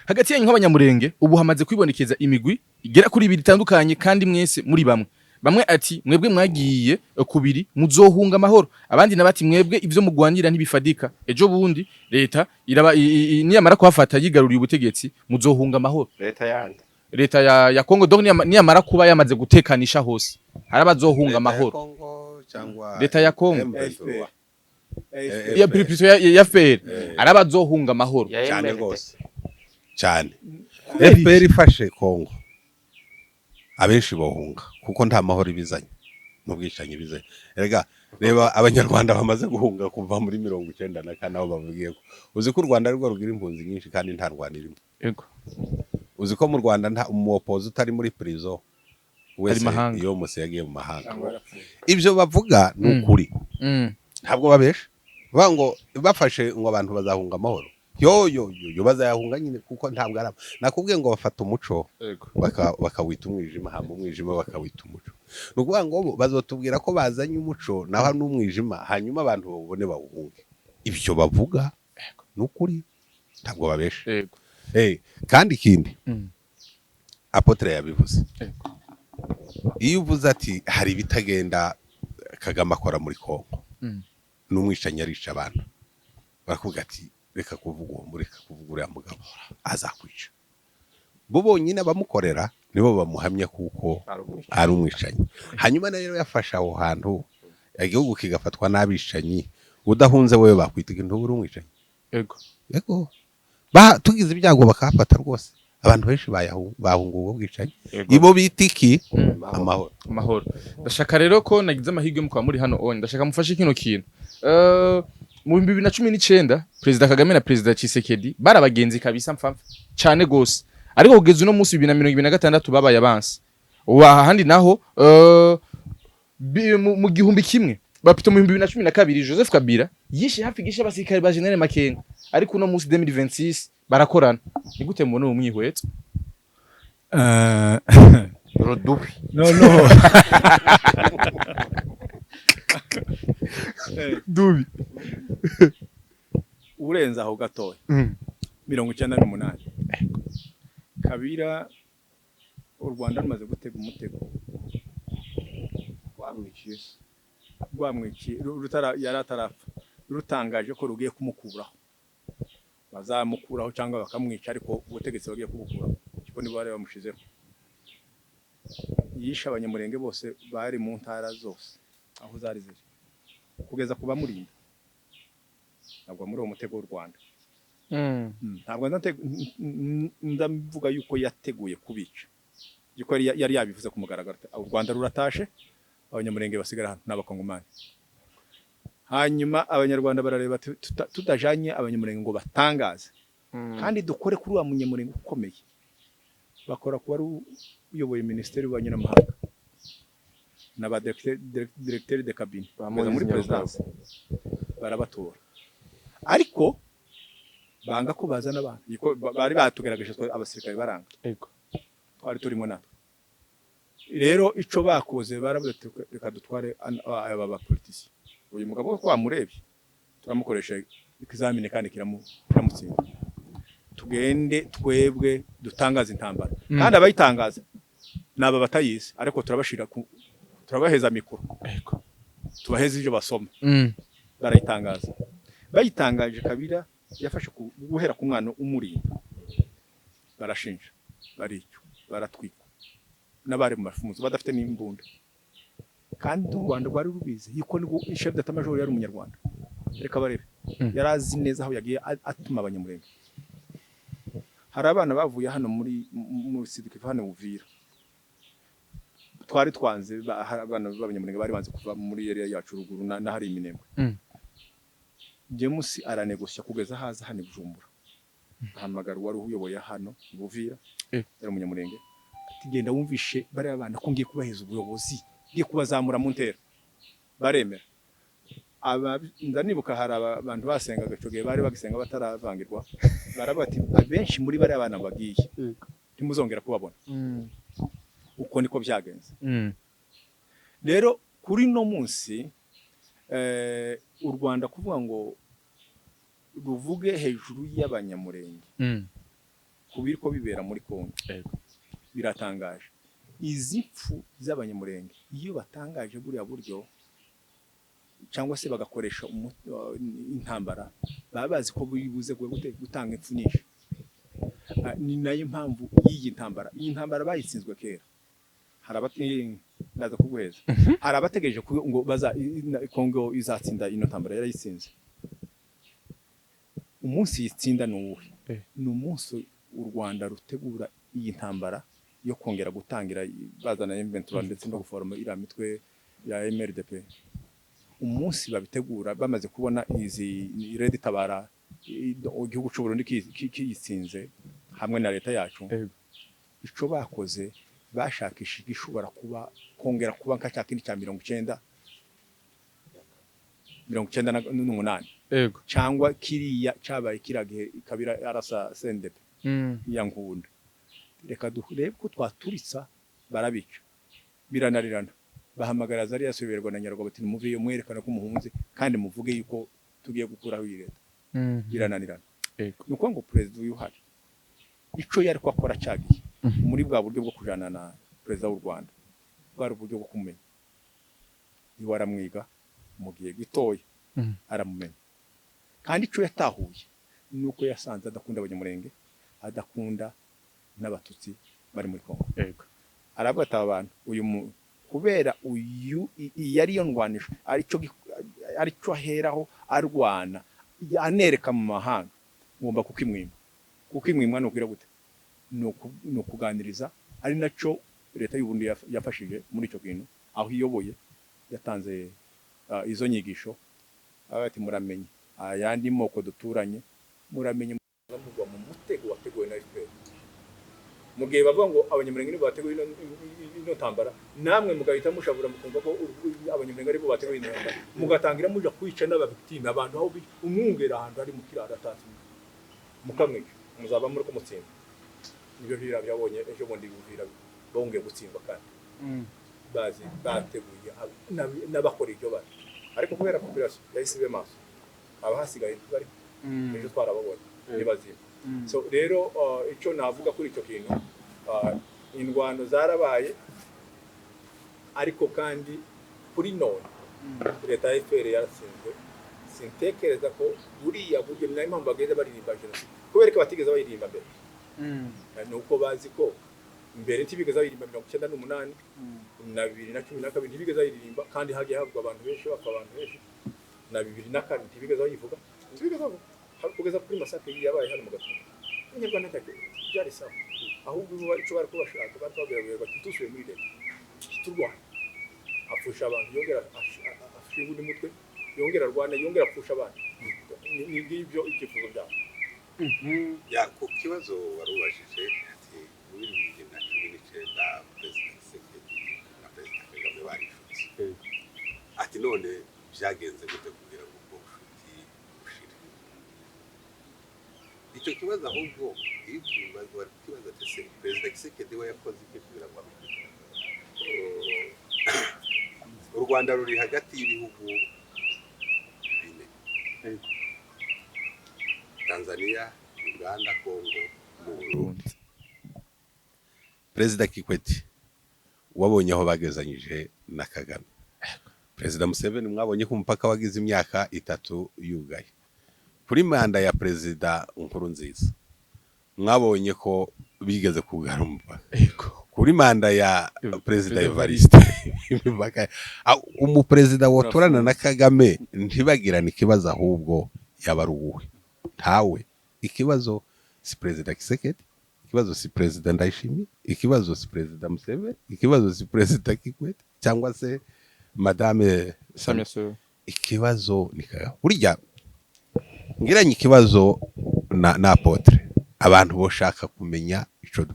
Hagati yanyu nk'Abanyamurenge ubu hamaze kwibonekeza imigwi igera kuri ibiri itandukanye, kandi mwese muri bamwe. Bamwe ati: "Mwebwe mwagiye kubiri, muzohunga amahoro." Abandi nabati: "Mwebwe ivyo mugwanira ntibifadika, ejo bundi leta iraba niyamara kuhafata yigaruriye ubutegetsi, muzohunga amahoro." Leta yande? Leta ya Congo donc, niyamara kuba yamaze gutekanisha hose, hari abazohunga amahoro. Kongo cyangwa Leta ya Congo. M23? FPR. Ya plutôt ya FPR, hari abazohunga amahoro. Ya Cyane MRD. rwose, cyane. Kubera iki? FPR ifashe Kongo, abenshi bohunga. Kuko nta mahoro ibizanye n'ubwicanyi bizanye. Erega reba Abanyarwanda bamaze guhunga kuva muri 94, aho bavugiye ko, uzi ko u Rwanda arirwo rugira impunzi nyinshi kandi nta Rwanda irimo? Yego. Uzi ko mu Rwanda nta umuwopozi utari muri prison wese mahanga. iyo muse yagiye mu mahanga? Cyangwa yarapfuye. Ibyo bavuga ni ukuri, ntabwo babesha. Bavuga ngo bafashe ngo abantu bazahunga amahoro, yo yo yo yo, bazayahunga nyine, kuko ntabwo ari nakubwiye ngo bafata umuco bakawita umwijima, hama umwijima bakawita umuco. Ni ukuvuga ngo bo bazotubwira ko bazanye umuco, naho n'umwijima, hanyuma abantu bawubone bawuhunge. Ibyo bavuga ni ukuri, ntabwo babesha. Kandi ikindi, apôtre yabivuze, iyo uvuze ati hari ibitagenda Kagame akora muri Kongo, n'umwicanyi, arica abantu, barakubwira ati reka kuvuga uwo, reka kuvuga uriya mugabo, azakwica. Bo bonyine abamukorera nibo bamuhamya kuko Ari umwicanyi. ari umwicanyi. Hanyuma rero yafashe aho hantu, igihugu kigafatwa n'abicanyi, udahunze wowe bakwita ikintu, uri umwicanyi. Yego, tugize ibyago bakahafata rwose, abantu benshi bahunga ubwo bwicanyi. Ibo bita iki? Amahoro. Amahoro. Ndashaka rero ko nagize amahirwe mukaba muri hano onye, ndashaka mufashe kino kintu. Mu 2019 Perezida Kagame na Perezida Tshisekedi bari abagenzi kabisa, mfamfa cyane gose, ariko kugeza uno munsi 2026 babaye abansi. Ubu ahandi naho mu gihumbi kimwe bapita mu 2012 Joseph Kabila yishe hafi gishe abasirikare ba General Makenga, ariko uno munsi 2026 barakorana. Ni gute mubona uwo mwihwezo? Rudubi. No. Dubi. Urenze aho gatoya, 98 Kabila, u Rwanda rumaze gutega umutego. Wamwiciye se? Rwamwiciye yari atarapfa, rutangaje ko rugiye kumukuraho, bazamukuraho cyangwa bakamwica, ariko ubutegetsi bagiye kubukuraho kuko nibo bari bamushizeho. Yishe Abanyamurenge bose bari mu ntara zose aho zari ziri, kugeza ku bamurinda. Ntabwo muri uwo mutego w'u Rwanda. Ntabwo ndavuga yuko yateguye kubica, yuko yari yabivuze ku mugaragaro ati, u Rwanda ruratashe, Abanyamurenge basigara hano n'Abakongomani. Hanyuma Abanyarwanda barareba ati, tutajanye Abanyamurenge ngo batangaze kandi dukore kuri wa Munyamurenge ukomeye, bakora kuba ari uyoboye minisiteri y'ububanyi n'amahanga na ba directeur de cabinet kugeza muri présidence, barabatora, ariko banga ko bazana abantu. Yiko bari batugerageje twe abasirikare baranga. Twari turimo natwe. Rero ico bakoze, baravuze ati reka dutware aba bapolitisi, uyu mugabo ko twamurebye turamukoresha ikizamini kandi kiramutsinda, tugende twebwe dutangaza intambara. Kandi abayitangaza ni aba batayizi, ariko turabashira turabaheza mikoro, tubaheza ibyo basoma. Barayitangaza. Bayitangaje, Kabila yafashe guhera ku mwana umurinda, barashinja, baricwa, baratwikwa, n'abari mu mafunzo badafite n'imbunda. Kandi u Rwanda rwari rubizi yuko nibwo chef d'état major yari Umunyarwanda. Reka barebe. Yari azi neza aho yagiye atuma Abanyamurenge. Hari abana bavuye hano muri Sud-Kivu, hano Uvira, twari twanze hari abana b'Abanyamurenge bari banze kuva muri area yacu ruguru na hari Iminembwe. James aranegosya kugeza haza hano i Bujumbura, ahamagara uwari uyoboye hano i Buvira, yari Umunyamurenge, ati genda wumvishe bariya bana ko ngiye kubaheza ubuyobozi, ngiye kubazamura mu ntera. Baremera. Aba ndanibuka hari abantu basengaga icyo gihe, bari bagisenga bataravangirwa, baravuga ati abenshi muri bariya bana bagiye ntimuzongera kubabona. Uko niko byagenze. Rero kuri no munsi u Rwanda kuvuga ngo ruvuge hejuru y'Abanyamurenge ku biriko bibera muri Kongo, biratangaje. Izi mpfu z'Abanyamurenge, iyo batangaje buriya buryo cyangwa se bagakoresha intambara, baba bazi ko biri buze gutanga impfu nyinshi. Ni nayo mpamvu y'iyi ntambara. Iyi ntambara bayitsinzwe kera. Hari abati ndaza kuguheza, hari abategereje ngo baza Kongo izatsinda ino ntambara. Yarayitsinze. Umunsi yitsinda ni uwuhe? Ni umunsi u Rwanda rutegura iyi ntambara. Yo kongera gutangira bazana M23 ndetse no guforoma iriya mitwe ya MRDP, umunsi babitegura bamaze kubona izi Red Tabara, igihugu cy'u Burundi kiyitsinze hamwe na leta yacu, ico bakoze, bashakishije igishobora kuba kongera kuba nka cya kindi cya 98 cyangwa kiriya cyabaye kiriya gihe Kabila arasa CNDP ya Nkunda. Reka durebe ko twaturitsa barabica, birananirana. Bahamagara Azarias Ruberwa na Nyarugabo bati: "Muveyo, mwerekana ko muhunze kandi muvuge yuko tugiye gukuraho iyi leta." Birananirana. Ni ukuvuga ngo perezida uyu uhari, ico yari ko akora cyagiye muri bwa buryo bwo kujana na perezida w'u Rwanda, bwari uburyo bwo kumenya iwe, aramwiga mu gihe gitoya, aramumenya. Kandi ico yatahuye ni uko yasanze adakunda Abanyamurenge, adakunda n'Abatutsi bari muri Kongo. Aravuga ati: "Aba bantu uyu kubera uyu iyi ariyo ndwanisho, aricyo aheraho arwana, anereka mu mahanga, ngomba kukimwima." Kukimwima ni ukugira gute? Ni ukuganiriza, ari naco leta y'u Burundi yafashije muri icyo kintu aho iyoboye, yatanze izo nyigisho. Avuga ati: "Muramenye ayandi moko duturanye, muramenye mugwa mu mutego wateguwe na FPR." Mu gihe bavuga ngo Abanyamurenge nibo bateguye ino ntambara, namwe mugahita mushavura, mukumva ko Abanyamurenge aribo bateguye ino ntambara, mugatangira muja kwica n'aba victimes, abantu aho umwungera ahantu ari mu kiraro atatse mukamwica, muzaba muri kumutsinda. Nibyo biriya byabonye ejo bundi Buvira bongeye gutsindwa kandi bazi bateguye n'abakora iryo bara. Ariko kubera population yahise ibe maso, abahasigaye ntibari ejo twarababonye, ni bazima. So rero icyo navuga kuri icyo kintu, indwano zarabaye, ariko kandi kuri none leta ya FPR yaratsinzwe. Sintekereza ko buriya buryo, ni nayo mpamvu bagenda baririmba jenoside, kubera ko batigeze bayiririmba mbere. Ni uko bazi ko mbere ntibigeze bayiririmba, 98 na 2012 ntibigeze bayiririmba, kandi hagiye havugwa abantu benshi, bapfa abantu benshi. Na 2004 ntibigeze bayivuga, ntibigeze bavuga kugeza kuri massacre yabaye hano mu Gatumba. Abanyarwanda ntacyo byari sawa, ahubwo bo icyo bari kubashaka, bari babwira bati: "Dusubiye muri leta turwana." Apfusha abantu, yongera ashinga undi mutwe, yongera arwana, yongera apfusha abantu. Ni ngibyo ibyifuzo byabo. Ya, ku kibazo wari ubajije ati muri 2019 Perezida Tshisekedi na Perezida Kagame barishutse, ati none byagenze gute kugira ngo ubwo bushuti bushire? Icyo kibazo ahubwo iyo ukibaza wari kukibaza ati: "Se Perezida Tshisekedi we yakoze iki kugira ngo abe?" U Rwanda ruri hagati y'ibihugu bine: Tanzania, Uganda, Congo n'Uburundi. Perezida Kikwete wabonye aho bagezanyije na Kagame. Perezida Museveni mwabonye ko umupaka wagize imyaka 3 yugaye. Kuri manda ya Perezida Nkurunziza mwabonye ko bigeze kugara umupaka. Kuri manda ya Perezida Evariste imipaka, umuperezida wotorana na Kagame ntibagirane ikibazo, ahubwo yaba ari uwuhe? Ntawe. Ikibazo si Perezida Tshisekedi, ikibazo si Perezida Ndayishimiye, ikibazo si Perezida Museveni, ikibazo si Perezida Kikwete cyangwa se Madame Samia Suluhu. Ikibazo ni Kagame. Burya ngiranye ikibazo na apôtre, abantu boshaka kumenya ico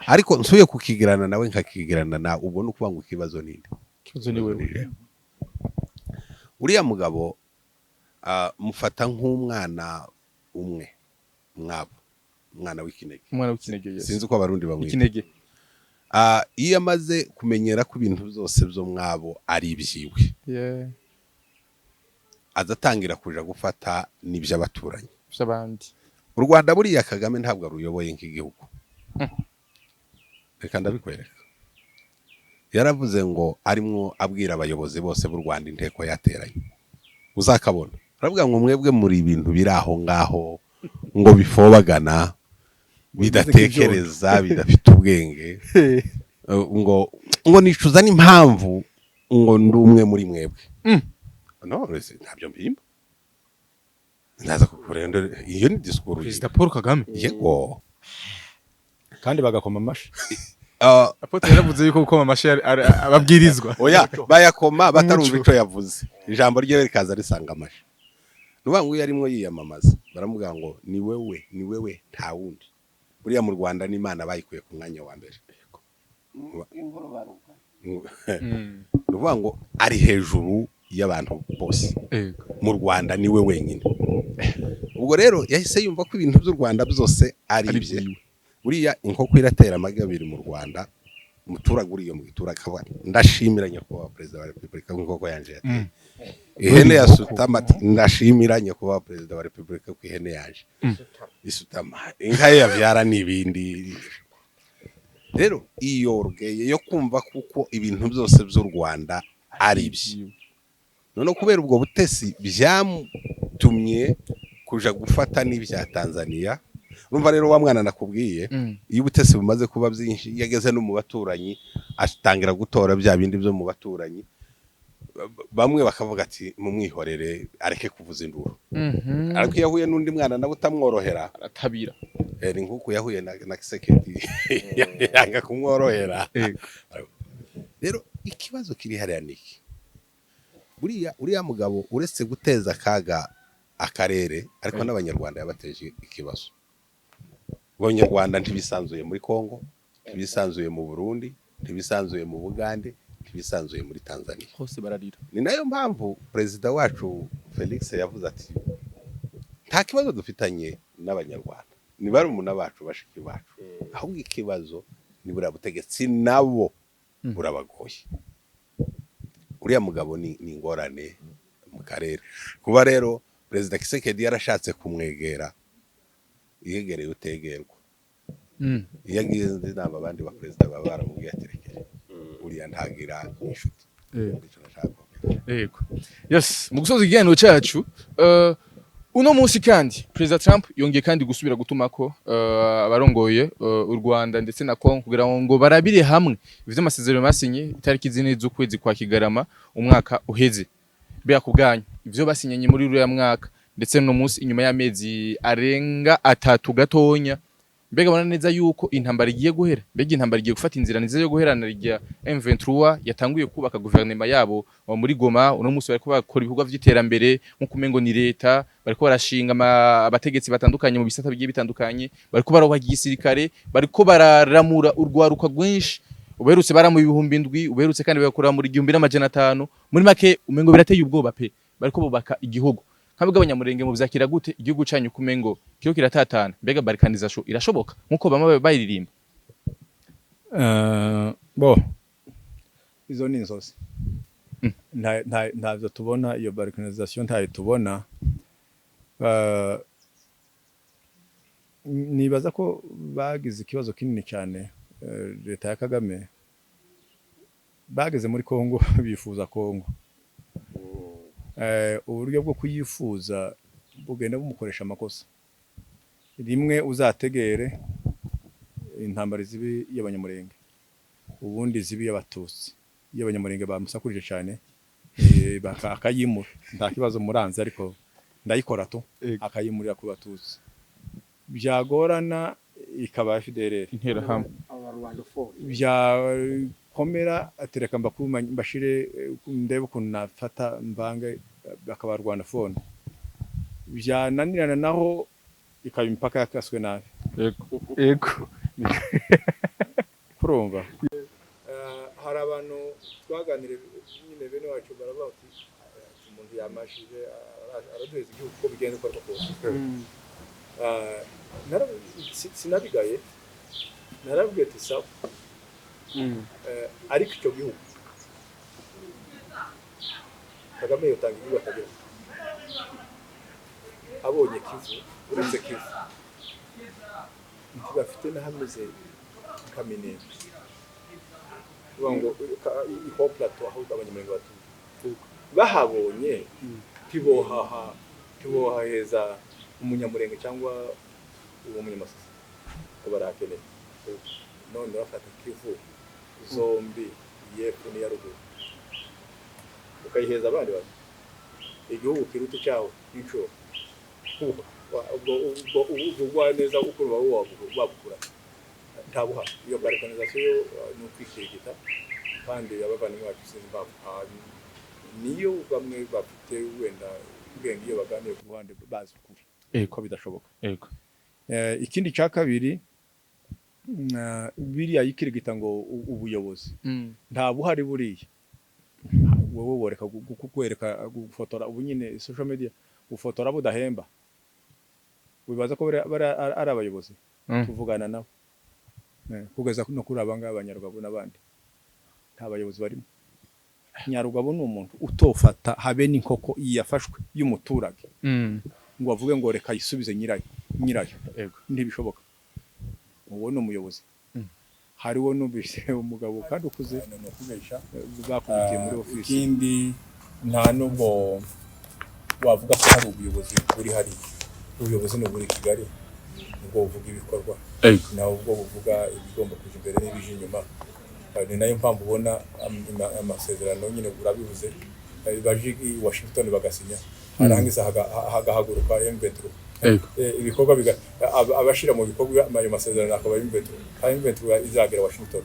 ariko nsuye kukigirana nawe nkakigirana na ubwo, ni ukuvuga ngo ikibazo ninde? Ikibazo ni wewe. Uriya mugabo mufata nk'umwana umwe mwabo, umwana w'ikinege. Umwana w'ikinege, yes. Sinzi uko Abarundi bamwita. Ikinege. Iyo amaze kumenyera ko ibintu byose byo mwabo ari ibyiwe, aza atangira kuja gufata n'iby'abaturanyi by'abandi. U Rwanda buriya Kagame ntabwo aruyoboye nk'igihugu. Reka ndabikwereka. Yaravuze ngo arimwo abwira abayobozi bose b'u Rwanda, inteko yateranye, uzakabona aravuga ngo: "Mwebwe muri ibintu biri aho ngaho ngo bifobagana, bidatekereza, bidafite ubwenge," ngo nicuza n'impamvu ngo ndi umwe muri mwebwe. No ntabyo mpimba, ndaza kukurenda. Iyo ni disikuru. Perezida Paul Kagame. Yego. Kandi bagakoma amashyi. Apôtre yaravuze yuko gukoma amashi ababwirizwa. Oya, bayakoma batarumva Umuco. ico yavuze, ijambo rye rikaza risanga amashi. Nuvuga ngo iyo arimwo yiyamamaza, baramubwira ngo ni wewe, ni wewe, nta wundi. Buriya mu Rwanda n'Imana bayikuye ku mwanya wa mbere. Ni ukuvuga ngo ari hejuru y'abantu bose. Mu Rwanda niwe wenyine. Ubwo rero yahise yumva ko ibintu by'u Rwanda byose ari Ari ibye. ibyiwe. Buriya inkoko iratera amagi abiri mu Rwanda, umuturage uriyo mu giturage akavuga ati, "Ndashimira nyakubahwa Perezida wa Repubulika ko inkoko yanje yateye." Ihene yasutama ati, "Ndashimira nyakubahwa Perezida wa Repubulika ko ihene yaje isutama." Inka ye yavyara n'ibindi. Rero iyo orgueil yo kumva kuko ibintu byose by'u Rwanda ari ibye, noneho kubera ubwo butesi byamutumye kuja gufata n'ibya Tanzania. Urumva rero wa mwana nakubwiye, iyo ubutesi bumaze kuba byinshi, iyo ageze no mu baturanyi, atangira gutora bya bindi byo mu baturanyi. Bamwe bakavuga ati, "Mumwihorere areke kuvuza induru." Ariko iyo ahuye n'undi mwana nawe utamworohera, Aratabira. Ni nk'uku yahuye na Kisekedi, yanga kumworohera. Rero ikibazo kiri hariya ni iki: buriya uriya mugabo, uretse guteza akaga akarere, ariko n'Abanyarwanda yabateje ikibazo. Abanyarwanda ntibisanzuye muri Kongo, ntibisanzuye mu Burundi, ntibisanzuye mu Bugande, ntibisanzuye muri Tanzania. Hose bararira. Ni nayo mpamvu perezida wacu Felix yavuze ati, "Nta kibazo dufitanye n'Abanyarwanda, ni barumuna bacu, bashiki bacu, ahubwo ikibazo ni buriya butegetsi nabo burabagoye." Uriya mugabo ni ingorane mu karere. Kuba rero Perezida Kisekedi yarashatse kumwegera, yegereye utegerwa. Iyo agize inama, abandi baperezida baba baramubwiye ati, "Rekere uriya, ntagira inshuti." Nicyo nashaka kuvuga. Yego. Yes, mu gusoza ikiganiro cyacu, uno munsi kandi Perezida Trump yongeye kandi gusubira gutuma ko abarongoye u Rwanda ndetse na Congo kugira ngo barabire hamwe ivy'amasezerano basinye itariki 4 z'ukwezi kwa Kigarama umwaka uheze. Mbega ku bwanyu, ivyo basinyanye muri uriya mwaka ndetse no munsi inyuma y'amezi arenga 3 gatonya, mbega bona neza yuko intambara igiye guhera? Mbega intambara igiye gufata inzira nziza yo guherana rya M23 yatanguye kubaka guverinoma yabo muri Goma? Uno munsi bariko bakora ibikorwa vy'iterambere nkuko umengo ni leta, bariko barashinga abategetsi batandukanye mu bisata bigiye bitandukanye, bariko baroba igisirikare, bariko bararamura urwaruka rwinshi. Uberutse baramu 7000, uberutse kandi bagakora muri 1500. Muri make umengo birateye ubwoba pe, bariko bubaka igihugu. Nk'abwo Abanyamurenge mu vyakira gute, igihugu canyu kumengo kiriko kiratatana? Mbega balkanisation irashoboka nkuko bamwe bayiririmba? Bo izo ni inzozi. Ntabyo tubona, iyo balkanisation ntayo tubona. Nibaza ko bagize ikibazo kinini cyane, leta ya Kagame. Bageze muri Kongo bifuza Kongo. Uburyo bwo kuyifuza bugenda bumukoresha amakosa. Rimwe uzategere intambara zibi y'Abanyamurenge, ubundi zibi y'Abatutsi. Iyo Abanyamurenge bamusakurije cyane, akayimura, nta kibazo muranze, ariko ndayikora tu, akayimurira ku Batutsi, byagorana ikaba FDLR, Interahamwe. Byakomera atereka mbakuma mbashire, ndebe ukuntu nafata mvange, bakaba rwandophone. Byananirana naho ikaba imipaka yakaswe nabi. Yego. Kurumva hari abantu twaganiriye nyine, bene wacu, baravuga bati, "Umuntu yamashije araduheza igihugu uko bigenze uko ariko kose." Sinabigaye, narabwiye ati, "Sawa." Ariko icyo gihugu Kagame yotanga igihugu akagira abonye Kivu, uretse Kivu ntibafite n'ahameze nka Minembwe. Kuvuga ngo iho plateau aho Abanyamurenge batuye bahabonye, ntibohaheza Umunyamurenge cyangwa uwo Munyamasisi ko barahakeneye. None bafata Kivu zombi, iy'epfo n'iya ruguru, ukayiheza abandi bantu, igihugu kiruta icyawe inshuro, ubwo ubwo neza uko wabukura. Nta buhari. Iyo balkanisation yo ni ukwikirigita, kandi abavandimwe bacu sinzi impamvu. Niyo bamwe bafite wenda ubwenge, iyo baganiye ku ruhande bazi ukuri ko bidashoboka. Ikindi cya kabiri, biriya yikirigita ngo ubuyobozi nta buhari. Buriya wowe woreka kukwereka gufotora, ubu nyine social media ufotora budahemba, wibaza ko bariya ari abayobozi? Tuvugana nabo kugeza no kuri aba ngaba Nyarugabo n'abandi, nta bayobozi barimo. Nyarugabo ni umuntu utofata habe n'inkoko yafashwe y'umuturage ngo avuge ngo reka yisubize nyirayo nyirayo. Ntibishoboka. Uwo ni umuyobozi? Hariwo numvise umugabo kandi ukuze Ni ukubesha. Bakubitiye muri ofisi. Ikindi, nta nubwo wavuga ko hari ubuyobozi buri hariya. Ubuyobozi ni uburi Kigali, nibwo buvuga ibikorwa, nawe ubwo buvuga ibigomba kuja imbere n'ibije inyuma. Ni nayo mpamvu ubona amasezerano nyine urabivuze, baje i Washington bagasinya, harangiza hagahaguruka M23. Ibikorwa abashira mu bikorwa ayo masezerano akaba M23, kandi M23 izagera Washington.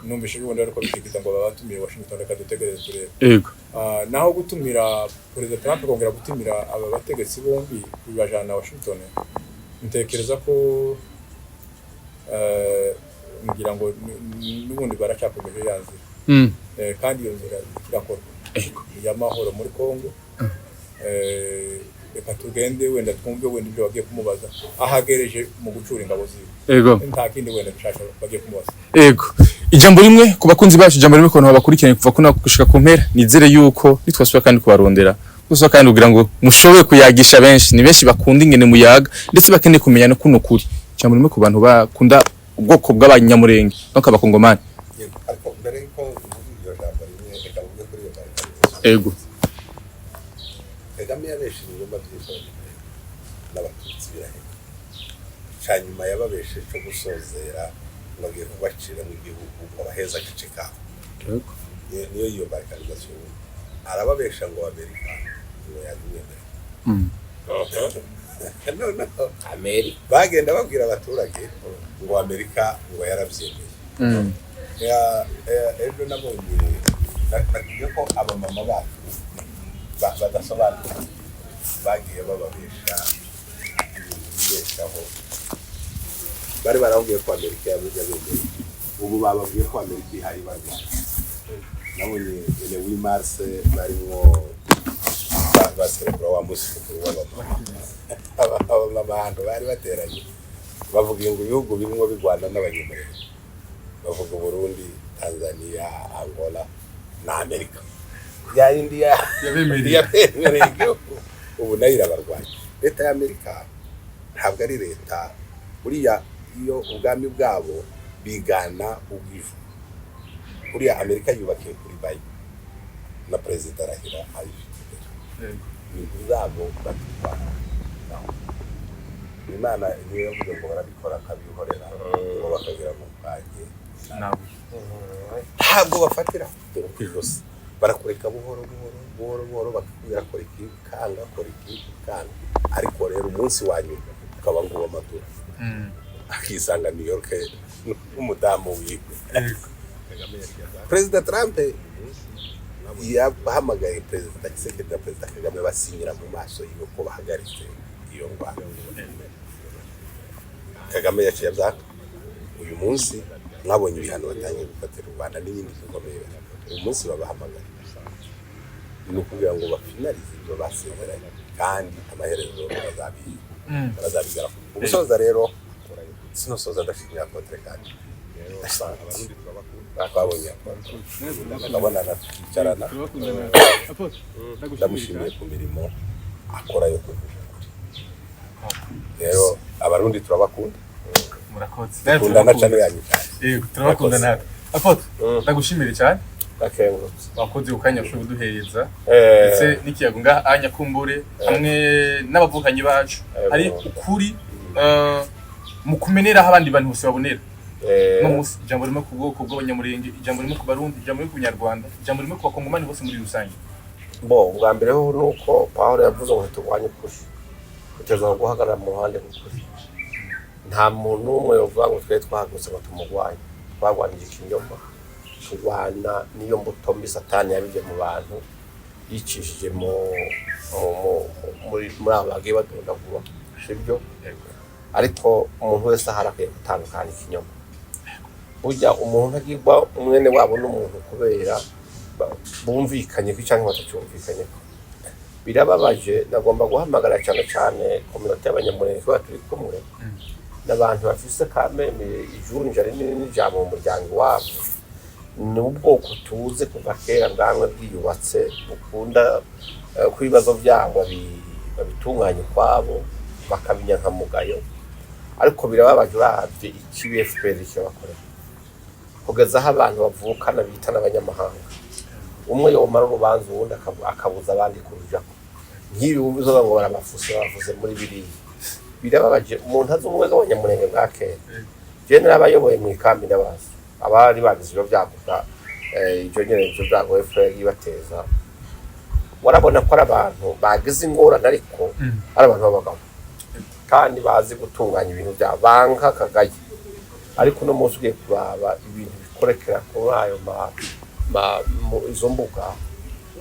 Numvise ubundi ariko bikikita ngo babatumiye Washington. Reka dutegereze turebe. Naho gutumira Perezida Trump kongera gutumira aba bategetsi bombi bibajana Washington, ntekereza ko ngira ngo n'ubundi baracyakomeje ya nzira. Kandi iyo nzira irakorwa y'amahoro muri Congo. Reka tugende wenda twumve wenda ibyo bagiye kumubaza ahagereje mu gucura ingabo ziwe. Nta kindi wenda dushaka bagiye kumubaza. Ego. Ijambo rimwe ku bakunzi bacu, ijambo rimwe ku bantu babakurikiranye kuva kuno gushika ku mpera. Nizere yuko nitwasubira kandi kubarondera, gusa kandi kugira ngo mushobore kuyagisha benshi, ni benshi bakunda ingene muyaga ndetse bakeneye kumenya no kuno kuri. Ijambo rimwe ku bantu bakunda ubwoko bw'Abanyamurenge no kabakongomani. Yego, ariko mbere yuko mvuga iryo jambo rimwe, reka mvuge kuri iyo balkanisation. Kagame yabeshe ibinyoma byinshi Abanyamurenge n'Abatutsi birahera. Cya nyuma yababeshe cyo gusozera ngo agiye kubacira mu gihugu ngo abaheze agace kabo. Niyo iyo balkanisation. Arababesha ngo Amerika ngo yabimwemerera. Noneho Amerika bagenda babwira abaturage ngo Amerika ngo yarabyemeye. Ejo nabonye nakubwiye ko abamama bacu badasobanutse bagiye bababesha ibintu bibeshaho. Bari barababwiye ko Amerika yabuze yabemeye, ubu bababwiye ko Amerika ihari barwana. Nabonye le 8 mars barimwo baserebura wa munsi mukuru w'abamama. Abamama ahantu bari bateranye bavuga ngo ibihugu birimo birwana n'Abanyamurenge, bavuga Burundi, Tanzania, Angola na Amerika ya yindi Yabemereye. Yabemereye igihugu, ubu nayo irabarwanya. Leta ya Amerika ntabwo ari leta. Buriya iyo ubwami bwabo bigana ubw'ijuru, buriya Amerika yubakiye kuri Bible na perezida arahira ayifite imbere. Ibintu zabo babitwara Imana niyo yavuze ngo barabikora akabihorera, ngo bakagira ngo kwanjye ntabwo bafatira ku ijosi, barakureka buhoro buhoro buhoro buhoro, bakakubwira kora iki kanga, kora iki kanga. Ariko rero umunsi wa nyuma ukaba ngo Maduro akisanga New York n'umudamu wiwe. Perezida Trump yahamagaye Perezida Tshisekedi na Perezida Kagame, basinyira mu maso yiwe ko bahagaritse iyo ndwara. Kagame yaciye abyaka. Uyu munsi mwabonye ibihano batangiye gufatira u Rwanda n'ibindi bikomeye. Uyu munsi babahamagara ni ukugira ngo bafinalize ibyo basezeranye, kandi amaherezo bazabigeraho. Ugusoza rero, sinosoza ndashimira apôtre, kandi twabonye tukabonana tukicarana. Ndamushimiye ku mirimo akora yo kuvuga ukuri. Rero Abarundi turabakunda. Murakoze. Dukunda na channel yanyu cyane. Yego, turabakunda natwe. Apôtre, ndagushimire cyane. Ndakengurutse. Wakoze ukanya ushoboye kuduhereza ndetse n'ikiyago ngaha anya kumbure hamwe n'abavukanyi bacu hari ukuri mu kumenera aho abandi bantu bose babonera. No munsi ijambo rimwe ku bwoko bw'Abanyamurenge, ijambo rimwe ku Barundi, ijambo rimwe ku Banyarwanda, ijambo rimwe ku Bakongomani bose muri rusange. Bo ubwa mbere ho ni uko Pawulo yavuze ngo ntiturwanye ukuri, kugeza guhagarara mu ruhande rw'ukuri. Nta muntu n'umwe yovuga ngo twe twahagurutse ngo tumugwanye. Twagwanije ikinyoma, turwana n'iyo mbuto mbi Satani yabivye mu bantu yicishije muri abo bagiye badondagura, sibyo? Ariko umuntu wese ahari akwiye gutandukanya ikinyoma. Burya umuntu agirwa mwene wabo n'umuntu kubera bumvikanye ko cyangwa batacyumvikanye ko. Birababaje. Nagomba guhamagara cyane cyane communauté y'Abanyamurenge kubera turi kumwe n'abantu bafise kameme ijunja rinini n'ijambo mu muryango wabo. Ni ubwoko tuzi kuva kera bwamwe bwiyubatse, bukunda ko ibibazo byabo babitunganya ukwabo, bakabinyankamugayo. Ariko birababaje uravye ikibi FPR kibakorera, kugeza aho abantu bavukana bita n'abanyamahanga, umwe yomara urubanza uwundi akabuza abandi kurujako. Nk'ibi wumva uzoba ngo barabafuse, babafuse muri biriya. Birababaje. Umuntu azi ubumwe bw'Abanyamurenge bwa kera, jewe narabayoboye mu ikambi, ndabazi abari bagize ibyo byago bwa ibyo nyene, ivyo byago FPR ibateza. Warabona ko ari abantu bagize ingorane, ariko ari abantu b'abagabo kandi bazi gutunganya ibintu byabo, banka akagaye. Ariko uno munsi ugiye kuraba ibintu bikorekera kuri ayo izo mbuga,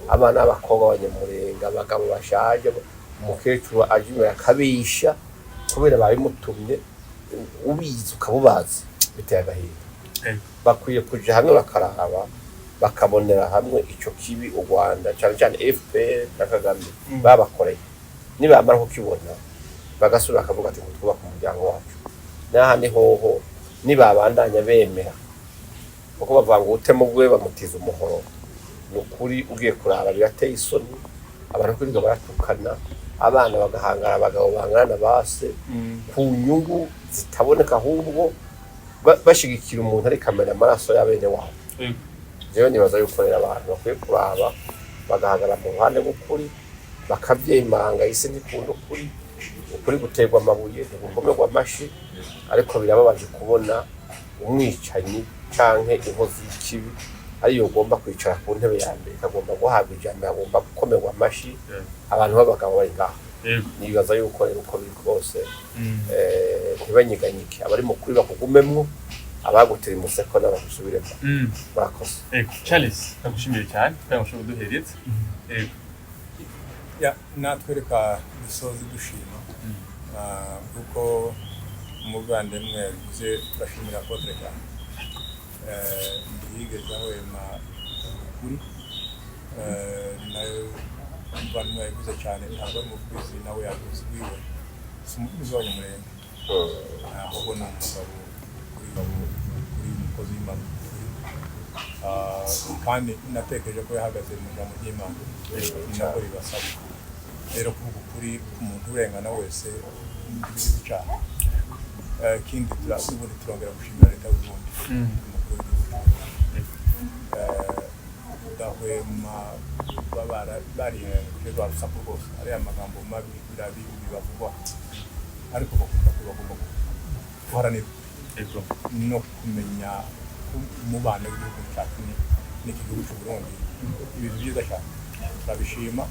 abana b'abakobwa b'Abanyamurenge, abagabo bashaje, umukecuru aje imbere akabisha kubera babimutumye, ubizi ukabubazi, biteye agahinda. Bakwiye kuja hamwe bakaraba, bakabonera hamwe ico kibi u Rwanda, cyane cyane FPR na Kagame, babakoreye. Nibamara kukibona bagasubira bakavuga ati ngo twubake umuryango wacu. N'ahandi hoho nibabandanya bemera, kuko bavuga ngo utema ubwe bamutiza umuhoro. Ni ukuri, ugiye kuraba birateye isoni, abantu kwirirwa baratukana, abana bagahangara, abagabo bangana na base ku nyungu zitaboneka, ahubwo bashigikira umuntu ariko amena amaraso y'abene wabo. Jewe nibaza yuko rero abantu bakwiye kuraba bagahagarara mu ruhande rw'ukuri, bakavyemanga. Isi ntikunda ukuri, ukuri guterwa amabuye, ntigukomerwa amashi. Ariko birababaje kubona umwicanyi canke inkozi y'ikibi ariyo ugomba kwicara ku ntebe ya mbere, ikagomba guhabwa ijambo, agomba gukomerwa amashi, abantu b'abagabo bari ngaho. Nibaza yuko rero uko biri kose, ntibanyiganyike, abari mu kuri bakugumemwo, abagutera umuseko n'abagusubiremo. Murakoze. Ego, Charles, ndagushimiye cyane kandi mushobora kuduhereza. Ego. Ya, natwe reka dusoze dushima. Kuko umuvandimwe yabivuze, turashimira apôtre cyane. Ntiyigeze ahwema ukuri. Nayo umuvandimwe yabivuze cyane, ntabwo ari umuvugizi, nawe yabivuze wiwe, si umuvugizi w'Abanyamurenge, ahubwo ni umugabo kuri kuri umukozi w'Imana. Kandi natekereje ko yahagaze mu ijambo ry'Imana, ni nako ribasaba rero kuvuga ukuri ku muntu urengana wese ntibigize icyaha. Ikindi ubundi turongera gushimira leta y'Uburundi, umukuru w'igihugu cy'Uburundi, kudahwema kuba barihenguje rwa rusaku rwose, ariya magambo mabi, biriya bibi bibavugwa, ariko bakumva ko bagomba guharanira no kumenya ko umubano w'igihugu cyacu n'iki gihugu cy'u Burundi. Ibintu byiza cyane, turabishima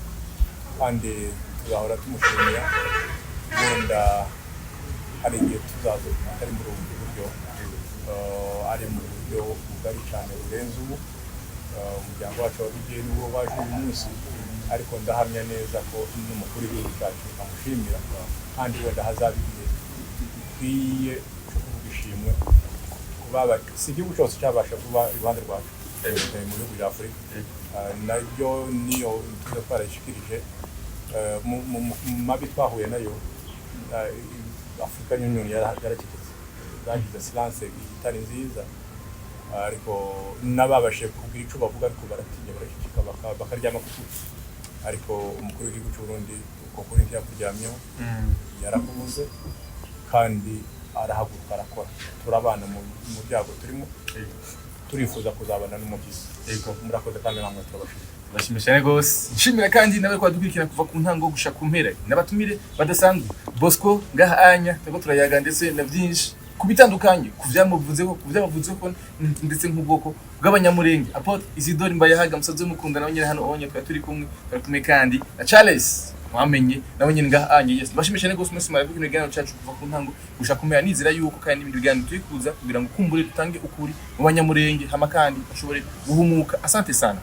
kandi tuzahora tumushimira. Wenda hari igihe tuzaza atari muri ubu buryo, ari mu buryo bugari cyane burenze ubu. Umuryango wacu wa Rugiye niwo waje uyu munsi, ariko ndahamya neza ko n'umukuru w'igihugu cyacu amushimira, kandi wenda hazaba igihe gikwiye cyo kuvuga ishimwe kubaba. Si igihugu cyose cyabasha kuba iruhande rwacu mu bihugu bya Afurika. Nabyo niyo tuza twarayishikirije. Mu mabi twahuye nayo, African Union yaracecetse, bagize silence itari nziza, ariko n'ababashije kugira icyo bavuga, ariko baratinya, baraceceka, bakaryama ku kuri. Ariko umukuru w'igihugu cy'u Burundi uko kuri ntiyakuryamyeho, yarakuvuze kandi arahaguruka arakora. Turabana mu byago turimo, turifuza kuzabana n'umukiza. Murakoze kandi namwe turabashimira. Ndashimira cyane rwose, nshimira kandi nawe kwadukurikira kuva ku ntango gushika ku mpera, n'abatumire badasanzwe, Bosco ngaha anya turiko turayaga ndetse na byinshi ku bitandukanye, ku byamuvuzeho, ku byabavuzeho, ndetse nk'ubwoko bw'Abanyamurenge. Apôtre Isidore Mbayahaga musaze mukunda, nawe nyine hano onye twari turi kumwe, twari kumwe kandi na Charles. Mwamenye nawe nyine ngaha anye. Yes, mbashimiye cyane gose mwese mwaravuga kino kiganiro cyacu kuva ku ntango gushaka kumenya. Nizera yuko kandi n'ibindi biganiro turi kuza kugira ngo kumbure dutange ukuri mu Banyamurenge, hama kandi bashobore guhumuka. Asante sana.